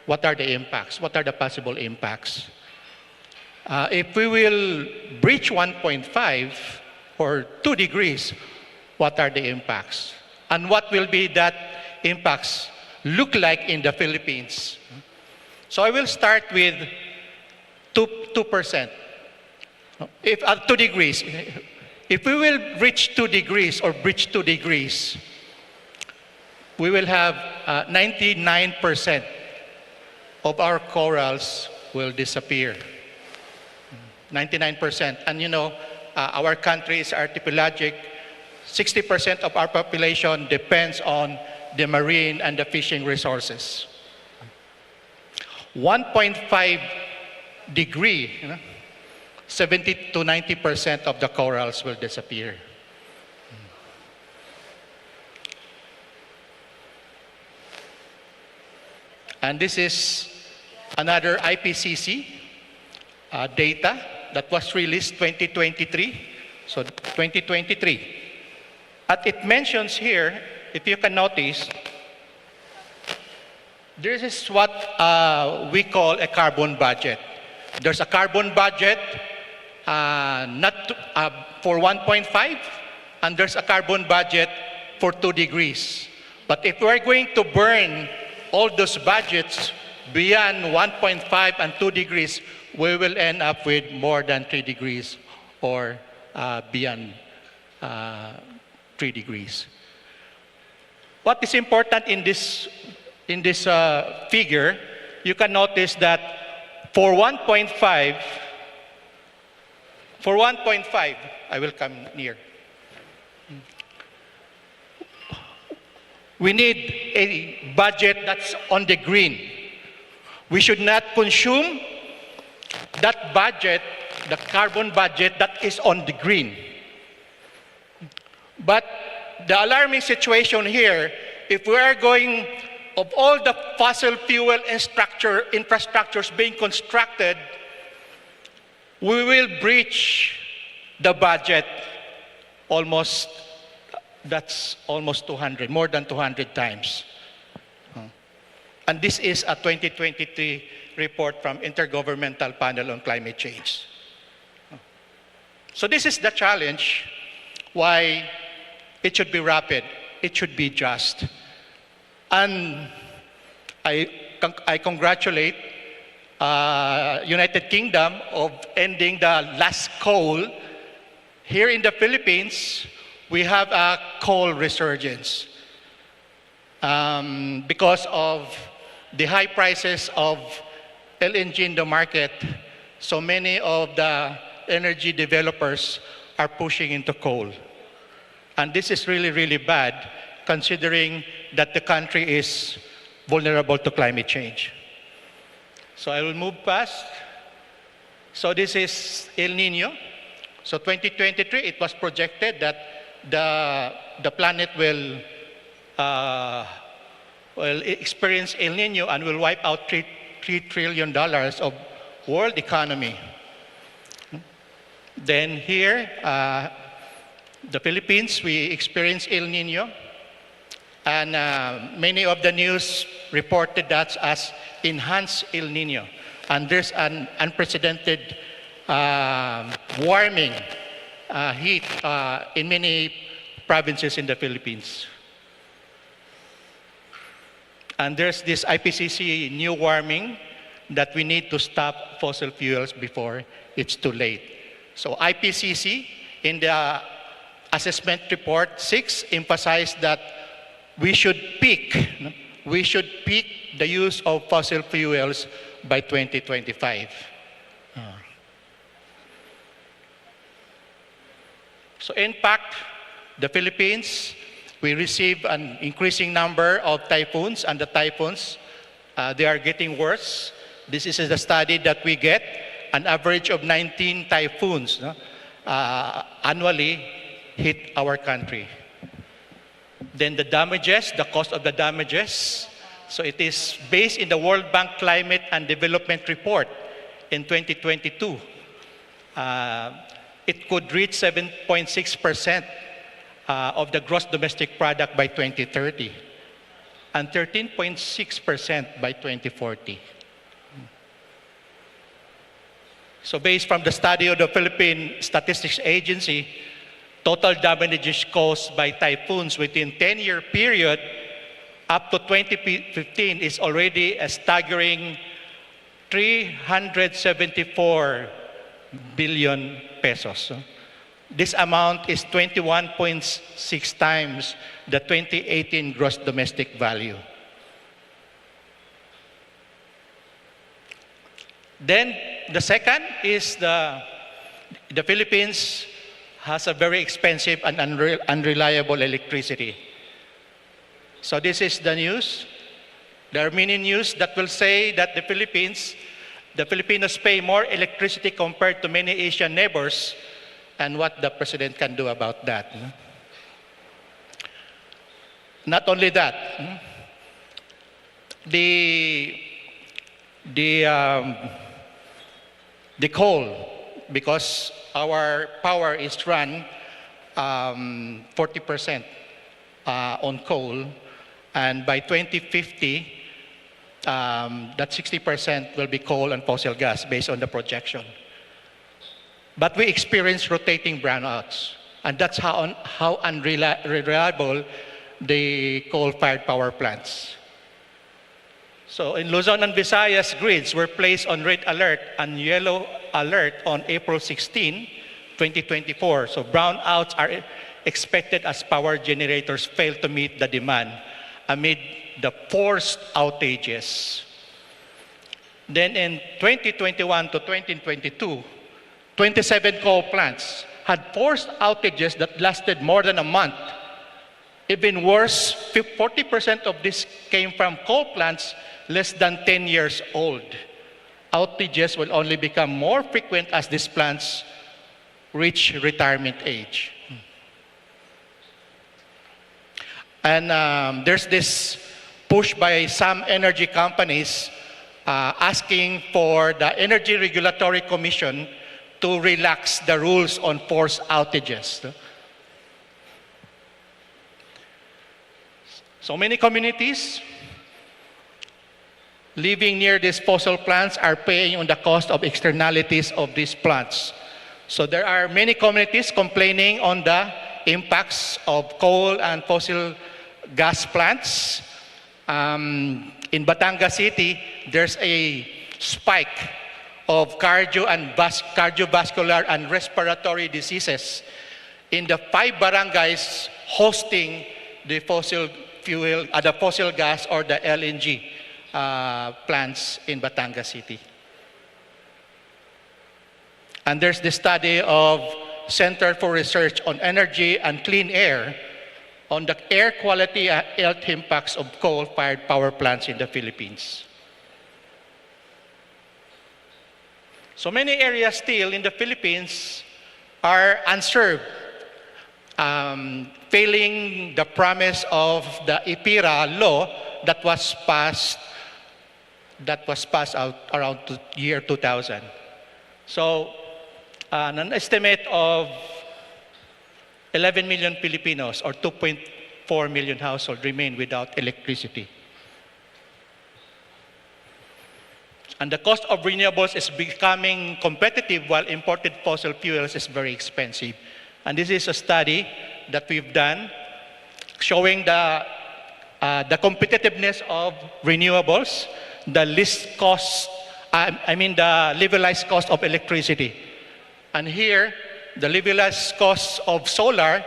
what are the impacts? What are the possible impacts? Uh, if we will breach one point five or two degrees, what are the impacts? And what will be that impacts look like in the Philippines? So I will start with two, two percent. If at two degrees, if we will reach two degrees or breach two degrees, we will have, uh, ninety-nine percent of our corals will disappear. Ninety-nine percent. And you know, uh, our country is archipelagic. Sixty percent of our population depends on the marine and the fishing resources. One point five degree, you know, seventy to ninety percent of the corals will disappear. And this is another I P C C uh, data that was released twenty twenty-three. So twenty twenty-three. At it mentions here, if you can notice, this is what uh, we call a carbon budget. There's a carbon budget uh, not to, uh, for one point five, and there's a carbon budget for two degrees. But if we're going to burn all those budgets beyond one point five and two degrees, we will end up with more than three degrees or uh, beyond uh, three degrees. What is important in this, in this uh, figure, you can notice that for one point five, for one point five, I will come near. We need a budget that's on the green. We should not consume that budget, the carbon budget that is on the green. But the alarming situation here, if we are going, of all the fossil fuel infrastructure, infrastructures being constructed, we will breach the budget almost, that's almost two hundred, more than two hundred times. And this is a twenty twenty-three report from Intergovernmental Panel on Climate Change. So this is the challenge why it should be rapid, it should be just. And I, I congratulate uh, United Kingdom of ending the last coal. Here in the Philippines, we have a coal resurgence um, because of the high prices of L N G in the market. So many of the energy developers are pushing into coal. And this is really, really bad considering that the country is vulnerable to climate change. So I will move past. So this is El Nino. So twenty twenty-three, it was projected that the, the planet will, uh, will experience El Nino and will wipe out three, three trillion dollars of world economy. Then here, uh, the Philippines, we experience El Nino. And uh, many of the news reported that as enhanced El Nino. And there's an unprecedented um, warming uh, heat uh, in many provinces in the Philippines. And there's this I P C C new warming that we need to stop fossil fuels before it's too late. So I P C C, in the assessment report six, emphasized that we should peak, no? We should peak the use of fossil fuels by twenty twenty-five. Ah. So in fact, the Philippines, we receive an increasing number of typhoons, and the typhoons, uh, they are getting worse. This is the study that we get. An average of nineteen typhoons, no, uh, annually hit our country. Then the damages, the cost of the damages. So it is based in the World Bank Climate and Development Report in twenty twenty-two. Uh, it could reach seven point six percent uh, of the gross domestic product by twenty thirty and thirteen point six percent by twenty forty. So based from the study of the Philippine Statistics Agency, total damages caused by typhoons within ten-year period up to twenty fifteen is already a staggering three hundred seventy-four billion pesos. This amount is twenty-one point six times the twenty eighteen gross domestic value. Then, the second is the, the Philippines has a very expensive and unre-, unreliable electricity. So this is the news. There are many news that will say that the Philippines, the Filipinos pay more electricity compared to many Asian neighbors. And what the president can do about that, no? Not only that, hmm? The The, um, the coal, because our power is run, um, forty percent, uh, on coal, and by twenty fifty, um, that sixty percent will be coal and fossil gas based on the projection. But we experience rotating brownouts, and that's how un-, how unreli-, reliable the coal-fired power plants. So in Luzon and Visayas, grids were placed on red alert and yellow alert on April sixteen, twenty twenty-four. So brownouts are expected as power generators fail to meet the demand amid the forced outages. Then in twenty twenty-one to twenty twenty-two, twenty-seven coal plants had forced outages that lasted more than a month. Even worse, fif-, forty percent of this came from coal plants less than ten years old. Outages will only become more frequent as these plants reach retirement age. And, um, there's this push by some energy companies, uh, asking for the Energy Regulatory Commission to relax the rules on forced outages. So many communities living near these fossil plants are paying on the cost of externalities of these plants. So there are many communities complaining on the impacts of coal and fossil gas plants. Um, in Batangas City, there's a spike of cardio and vas-, cardiovascular and respiratory diseases in the five barangays hosting the fossil fuel, uh, the fossil gas or the L N G, uh, plants in Batangas City. And there's the study of Center for Research on Energy and Clean Air on the air quality and health impacts of coal-fired power plants in the Philippines. So many areas still in the Philippines are unserved, um, failing the promise of the EPIRA law that was passed, that was passed out around to year two thousand. So, uh, an estimate of eleven million Filipinos or two point four million households remain without electricity. And the cost of renewables is becoming competitive while imported fossil fuels is very expensive. And this is a study that we've done showing the, uh, the competitiveness of renewables, the least cost, I, I mean the levelized cost of electricity. And here, the levelized cost of solar,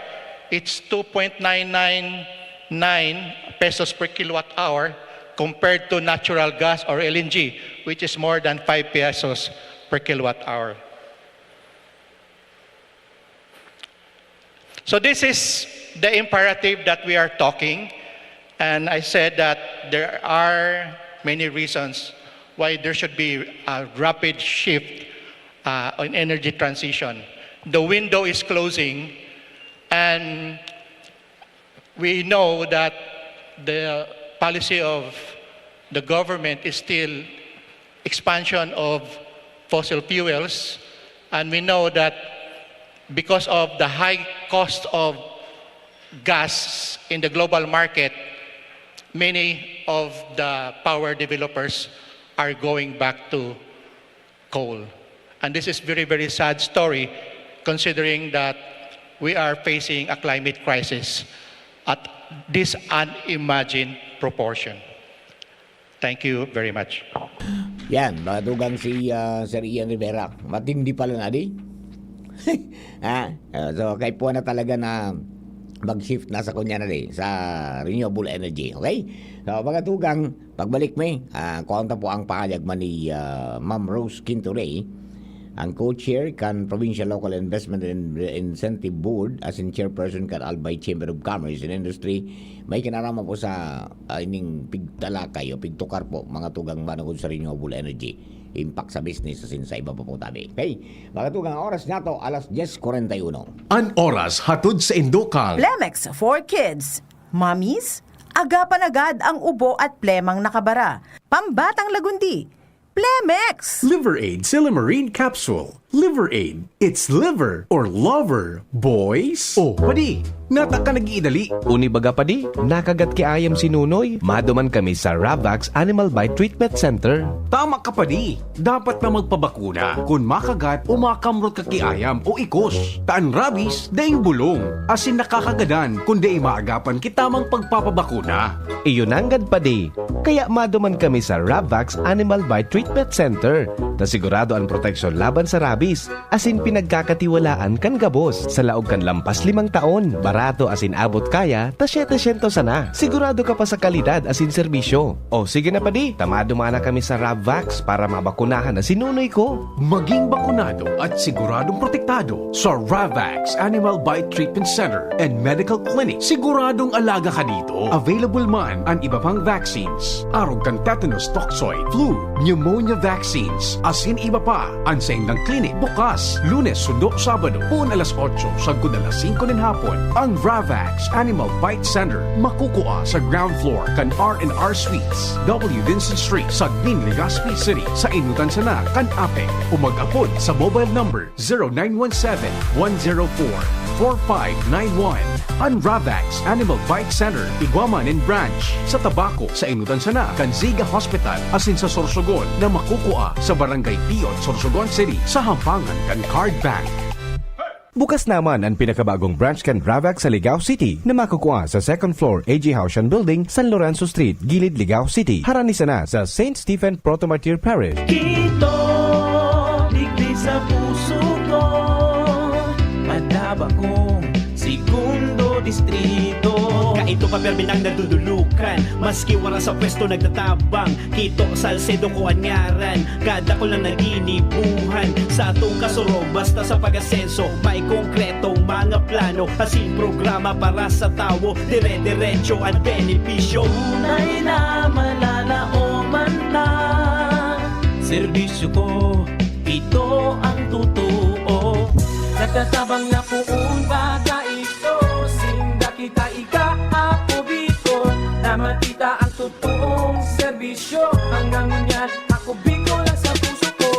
it's two point nine nine nine pesos per kilowatt hour compared to natural gas or L N G, which is more than five pesos per kilowatt hour. So this is the imperative that we are talking, and I said that there are many reasons why there should be a rapid shift, uh, in energy transition. The window is closing, and we know that the policy of the government is still expansion of fossil fuels, and we know that because of the high cost of gas in the global market, many of the power developers are going back to coal. And this is very, very sad story considering that we are facing a climate crisis at this unimagined proportion. Thank you very much. Yan, mga tugang si, ah, Sir Ian Rivera. Matindi pala na di. Ha? Ah, so, kaipuhan na talaga na mag-shift na sa kunya na di, sa renewable energy. Okay? So, mga tugang, pagbalik mi, ah, kuha ta po ang pahayag man ni, ah, Ma'am Rose Quinto Rey, ang co-chair kan Provincial Local Investment and Incentive Board, as in chairperson kan Albay Chamber of Commerce and Industry, may kinaraman po sa, ah, ining pigtalakay o pigtukar po, mga tugang manukod sa renewable energy, impact sa business, asin sa iba pa po tabi. Okay, mga tugang, ang oras nato, alas dyes kwarenta y uno. An oras hatod sa indokang. Plemex for Kids. Mommies, agapan agad ang ubo at plemang nakabara. Pambatang lagundi. Plemex! Liver Aid Silymarin Capsule. Liver Aid. It's liver or lover, boys. Oh, padi, nata ka nag-iidali. Uni baga, padi, nakagat ki ayam si Nunoy. Maduman kami sa Ravax Animal Bite Treatment Center. Tama ka, padi. Dapat na magpabakuna kun makagat o makamrot ka ki ayam o ikos. Ta an rabies, daing bulong, asin nakakagadan kun dai maagapan ki tamang pagpapabakuna. Iyo nanggad, padi. Kaya maduman kami sa Ravax Animal Bite Treatment Center, ta sigurado an proteksyon laban sa rabies, asin pinagkakatiwalaan kan gabos. Sa laog kan lampas limang taon, barato asin abot kaya, ta setecientos sana. Sigurado ka pa sa kalidad asin serbisyo. O sige na, padi, ta maduman na kami sa Ravax para mabakunahan na si Nunoy ko. Maging bakunado at siguradong protektado sa Ravax Animal Bite Treatment Center and Medical Clinic. Siguradong alaga ka dito. Available man an iba pang vaccines. Arog kan tetanus toxoid, flu, pneumonia vaccines, asin iba pa. An saindang klinik bukas, Lunes sundo Sabado, poon alas otso sagkod alas singko nin hapon. Ang Ravax Animal Bite Center makukua sa ground floor kan R and R Suites, W Vincent Street, Sagmin, Legazpi City, sa enotan sana kan APEC, o mag-apod sa mobile number zero nine one seven, one zero four, four five nine one. An Ravax Animal Bite Center, igwa man nin branch sa Tabaco, sa enotan sana kan Ziga Hospital, asin sa Sorsogon na makukua sa Barangay Pion, Sorsogon City, sa hampangan kan Card Bank. Bukas naman an pinakabagong branch kan Ravax sa Ligao City na makukua sa second floor A G Haushan Building, San Lorenzo Street, Gilid, Ligao City. Harani sana sa Saint Stephen Proto-Martyr Parish. Kito, digdi sa puso ko, Madaba kong segundo distrito. Kaito pa, permi nang nadudulukan, maski wara sa pwesto nagtatabang. Kito, Salcedo ko an ngaran, kadakul na naginibuhan. Sa atong kasuro, basta sa pag-asenso, may konkretong mga plano, asin programa para sa tawo. Dire-diretso an benepisyo. Tunay na mananao man ta. Serbisyo ko, ito ang totoo. Nagtatabang na poon baga ito. Sinda kita ika, Ako Bicol, na makita ang totoong serbisyo. Hanggang ngunyan, Ako Bicol ang sa puso ko.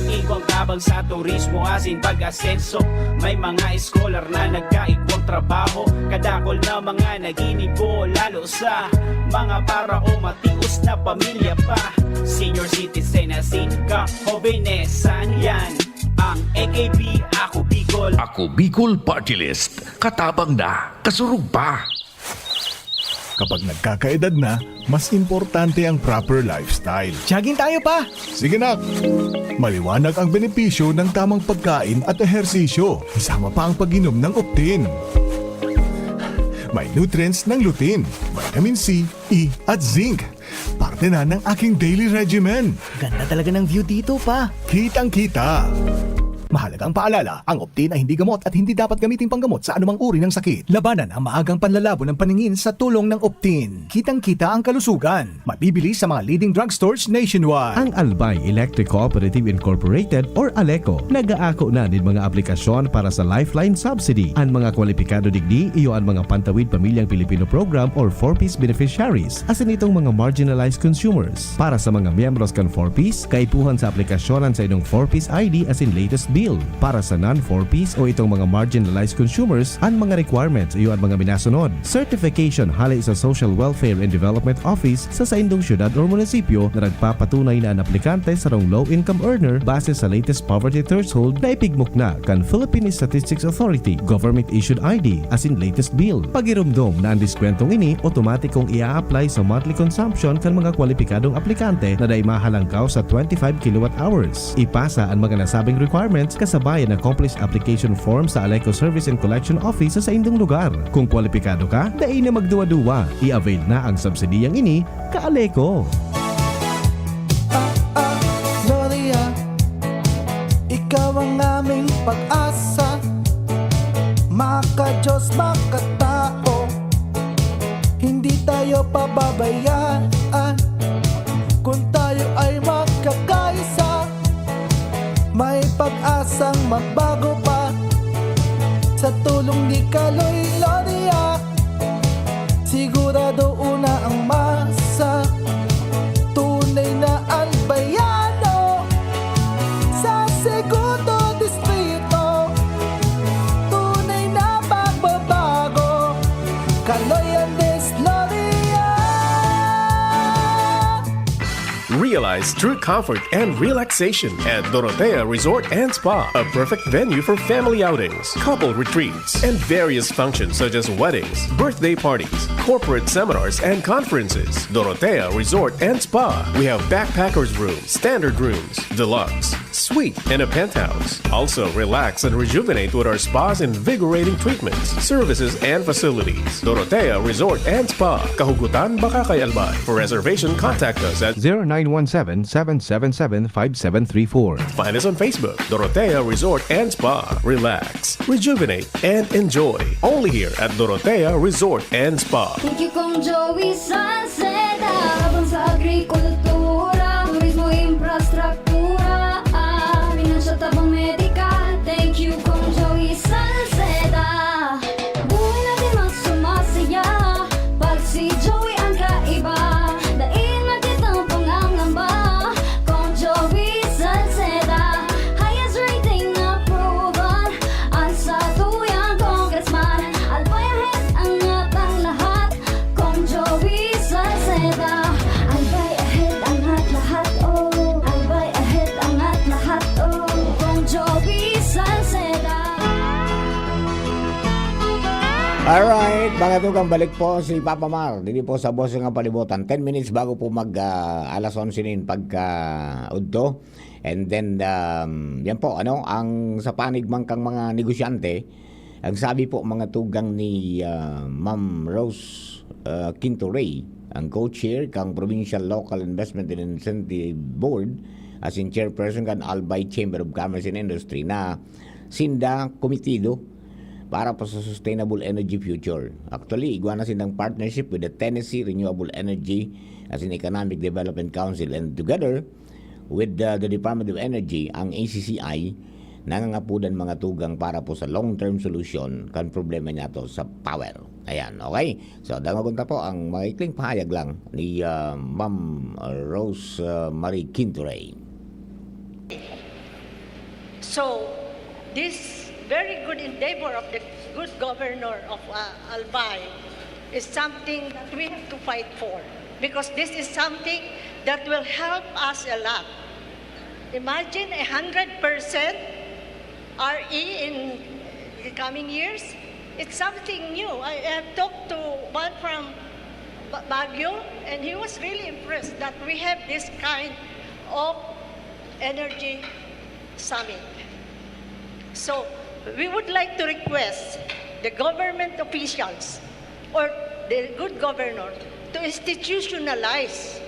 Igwang tabang sa turismo asin pag-asenso. May mga eskolar na nagkaigwang trabaho. Kadakol na mga naginibo, lalo sa mga para o matios na pamilya pa. Senior citizen asin kahobenesan, yan ang A K B, Ako Bicol. Ako Bicol Party List. Katabang na, kasurog pa. Kapag nagkakaedad na, mas importante ang proper lifestyle. Jogging tayo, pa! Sige, nak! Maliwanag ang benepisyo ng tamang pagkain at ehersisyo, kasama pa ang pag-inom ng Optin. May nutrients ng lutein, vitamin C, E, at zinc. Parte na ng aking daily regimen. Ganda talaga ng view dito, pa. Kitang-kita. Mahalagang paalala, ang Optin ay hindi gamot at hindi dapat gamiting panggamot sa anumang uri ng sakit. Labanan ang maagang panlalabo ng paningin sa tulong ng Optin. Kitang-kita ang kalusugan. Mabibili sa mga leading drugstores nationwide. Ang Albay Electric Cooperative Incorporated or ALECO nag-aako na nin mga aplikasyon para sa Lifeline Subsidy. An mga kwalipikado digdi iyo an mga Pantawid Pamilyang Pilipino Program or four Ps beneficiaries, asin itong mga marginalized consumers. Para sa mga miyembros kan four Ps, kaipuhan sa aplikasyon an saindong four Ps I D asin latest bill. Para sa non-four Ps o itong mga marginalized consumers, an mga requirements iyo an mga minasunod. Certification hale sa Social Welfare and Development Office sa saindong syudad or munisipyo na nagpapatunay na an aplikante sarong low-income earner base sa latest poverty threshold na ipigmukna kan Philippine Statistics Authority, government-issued I D, asin latest bill. Pagiromdom na an diskwentong ini otomatikong ia-apply sa monthly consumption kan mga kwalipikadong aplikante na dai mahalangkaw sa twenty-five kilowatt hours. Ipasa an mga nasabing requirements kasabay an accomplished application form sa ALECO Service and Collection Office sa saindong lugar. Kung kwalipikado ka, dai na magduwa-duwa, i-avail na ang subsidiyang ini, ka-ALECO. Ah, ah, Gloria, ikaw ang aming pag-asa. Maka-Diyos, makatao, hindi tayo pababayaan. Kung tayo ay magkakaisa, may pag-asang magbago pa. Sa tulong ni Kaloy Gloria, sigurado una ang masa. Tunay na Albayano. Realize true comfort and relaxation at Dorotea Resort and Spa, a perfect venue for family outings, couple retreats, and various functions such as weddings, birthday parties, corporate seminars, and conferences. Dorotea Resort and Spa. We have backpackers room, standard rooms, deluxe, suite, and a penthouse. Also, relax and rejuvenate with our spa's invigorating treatments, services, and facilities. Dorotea Resort and Spa, Kahugutan, Bacacay, Albay. For reservation, contact us at zero nine one seven, seven seven seven, five seven three four. Find us on Facebook, Dorotea Resort and Spa. Relax, rejuvenate, and enjoy. Only here at Dorotea Resort and Spa. Thank you, Kong Joey Salceda. Tabang sa agrikultura, turismo, infrastruktura, ah, finansya, tabang medikal. Thank you, Kong Joey Salceda. Buhay natin mas sumasaya pag si Joey ang kaiba. Dai na kitang pangangamba, Kong Joey Salceda. Highest rating approval, ang satuyang congressman. Albay ahead, angat ang lahat, Kong Joey Salceda. Albay ahead, angat lahat, oh. Albay ahead, angat lahat, oh. Kong Joey Salceda. Alright, mga tugang, balik po si Papa Mar. Dito po sa Boss nga Palibutan. Ten minutes bago po mag, ah, alas onse nin pagka udto. And then, um, yan po, ano, ang sa panig man kang mga negosyante, ang sabi po, mga tugang, ni, ah, Ma'am Rose, ah, Quinto Rey, ang co-chair kang Provincial Local Investment and Incentive Board, as in chairperson kan Albay Chamber of Commerce and Industry, na sinda komitido para po sa sustainable energy future. Actually, igwa na sindang partnership with the Tennessee Renewable Energy as in Economic Development Council, and together with the, the Department of Energy, ang A C C I, nangangapudan, mga tugang, para po sa long-term solution kan problema niyato sa power. Ayan, okay? So, dangogon ta po ang maikling pahayag lang ni, ah, Ma'am Rose, ah, Marie Quinto Rey. So, this very good endeavor of the good governor of, uh, Albay is something that we have to fight for, because this is something that will help us a lot. Imagine a hundred percent R E in the coming years. It's something new. I have talked to one from Ba-, Baguio, and he was really impressed that we have this kind of energy summit. So, we would like to request the government officials or the good governor to institutionalize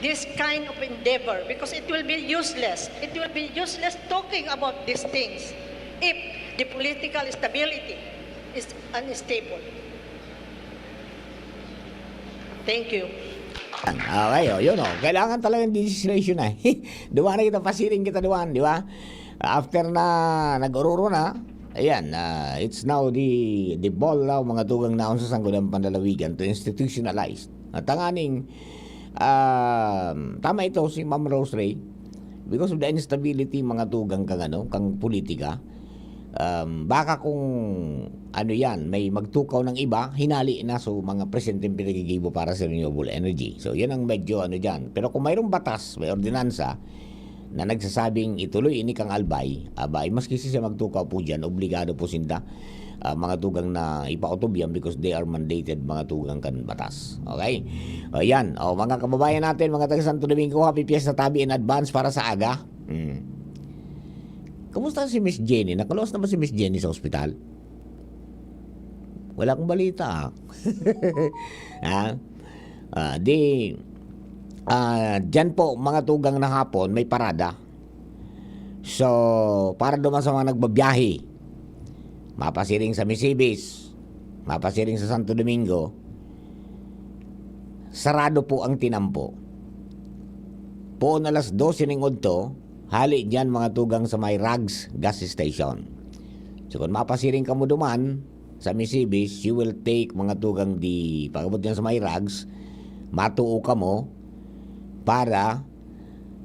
this kind of endeavor, because it will be useless. It will be useless talking about these things if the political stability is unstable. Thank you. Okay, oh, yun, oh. Kailangan talagang legislation na. Duman na kita, pasiring kita duman, di ba? After na nag-ororo na, ayan, ah, it's now the, the ball now, mga tugang, naon sa Sangguniang Panlalawigan to institutionalize. At tanganing, ah, tama ito, si Ma'am Rose Rey, because of the instability, mga tugang, kang ano, kang politika, um, baka kung ano yan, may magtukaw ng iba, hinali na, so, mga presenteng pinagigibo para sa renewable energy. So, yan ang medyo ano dyan. Pero kung mayroong batas, may ordinansa na nagsasabing ituloy ini kang Albay, abay, maski siya magtukaw po dyan, obligado po sinda, ah, mga tugang, na ipautob yan because they are mandated, mga tugang, kan batas. Okay? O, yan. O, mga kababayan natin, mga taga Santo Domingo, happy fiesta tabi in advance para sa aga. Hmm. Kumusta si Miss Jenny? Nakaluwas na ba si Miss Jenny sa ospital? Wala akong balita, ah. Ha? Ah, di, ah, dyan po, mga tugang, na hapon, may parada. So, para duman sa mga nagbabiyahe, mapasiring sa Misibis, mapasiring sa Santo Domingo, sarado po ang tinampo. Poon alas dose ning udto, hali diyan, mga tugang, sa may Rags gas station. So, kung mapasiring kamo duman sa Misibis, you will take, mga tugang, di pag-abot diyan sa may Rags, matuo kamo para,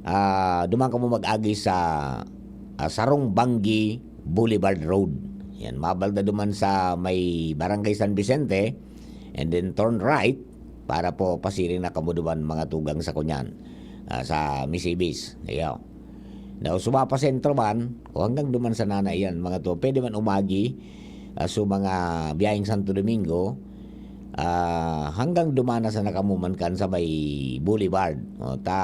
ah, duman kamo mag-agi sa, ah, Sarong Banggi Boulevard Road. Yan, mabalda duman sa may Barangay San Vicente, and then turn right para po pasiring na kamo duman, mga tugang, sa kunyan. ah, sa Misibis. Iyo. Now, suma pa sentro man, o hanggang duman sa nana iyan, mga to, pwede man umagi, ah, so mga biyaheng Santo Domingo, ah, hanggang duman na sa nakamuman kan sa may Boulevard. O, ta,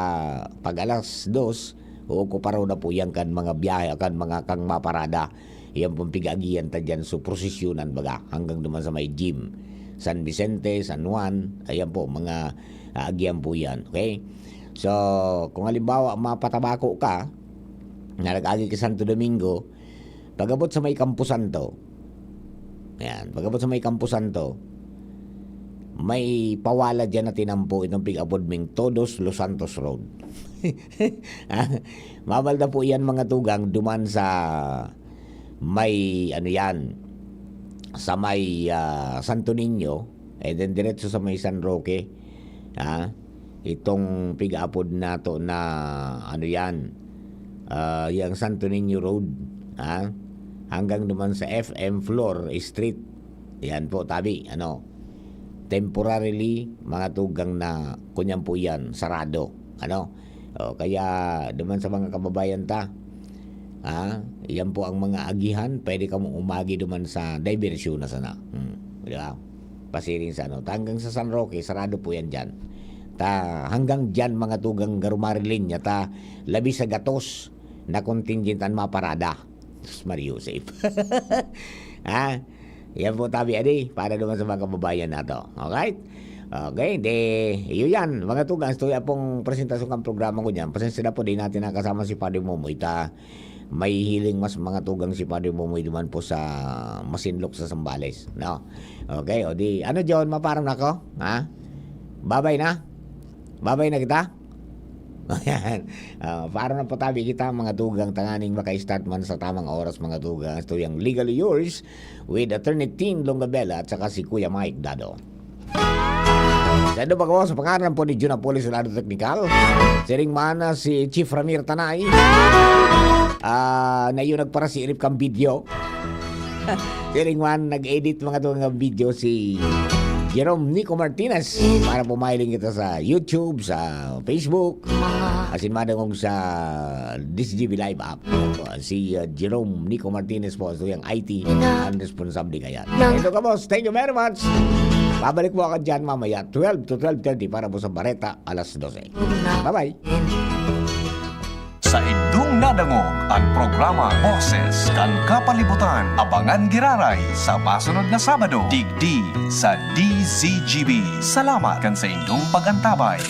pag alas dos, ookuparo na po yan kan mga biyahe, kan mga kang maparada. Yan pong pig-aagihan ta dyan. So, prosesyonan baga, hanggang duman sa may gym. San Vicente, San Juan, ayan po, mga aagihan po yan. Okay? So, kung halimbawa, mapatabako ka, na nag-agi ka Santo Domingo, pag-abot sa may Campo Santo, yan, pag-abot sa may Campo Santo, may pawala dyan na tinampo itong pig-apod ming Todos Los Santos Road. Ah, mabalda po yan, mga tugang, duman sa may, ano yan, sa may, ah, Santo Niño, and then diretso sa may San Roque, ah, itong pig-apod nato na, ano yan, ah, yang Santo Niño Road, ah, hanggang naman sa F M Flor Street. Yan po, tabi, ano, temporarily, mga tugang, na kunyan po yan, sarado. Ano? O, kaya, duman sa mga kababayan ta, ha? Yan po ang mga agihan, pwede kamo umagi duman sa diversyon na sana. Hmm, di ba? Pasiring sa ano, hanggang sa San Roque, sarado po yan dyan. Ta, hanggang dyan, mga tugang, garumari linya, ta, labi sa gatos na contingent an maparada. Diyos Maria Joseph. Ha? Yan po, tabi, adi, para naman sa mga kababayan nato. Alright? Okay, de, iyo yan. Mga tugang, ito yan pong presentasyon ng programa ko dyan. Pasensya na po, di natin nakasama si Padre Momoy. Ta, may hiling mas mga tugang si Padre Momoy duman po sa Masinloc sa Zambales. No? Okay, o di, ano, John, maparam na ako? Ha? Babay na? Babay na kita? Ayan. Ah, para na patabi kita, mga tugang, tanganing maka-start man sa tamang oras, mga tugang. Ito yung Legally Yours with Attorney Tin Longabella at saka si Kuya Mike Dado. Sa indo pa ko, sa pangaran po ni Jun Apolis, sa lado teknikal. Siring man na si Chief Ramir Tanay. Ah, na yun nagparasiirip kang video. Siring man, nag-edit, mga tugang, ng video si Jerome Nico Martinez. Para po mahiling kita sa YouTube, sa Facebook, asin madangog sa D Z G B Live app. Si, uh, Jerome Nico Martinez po, so yung I T ang responsable kaya. Ito ka, boss. Thank you very much. Babalik po ako dyan mamaya, twelve to twelve thirty, para po sa Bareta, alas dose. Bye-bye. Sa indong nadangog ang programa Boses kan Kapalibutan. Abangan giraray sa masunod na Sabado, digdi sa D Z G B. Salamat kan sa indong pag-antabay.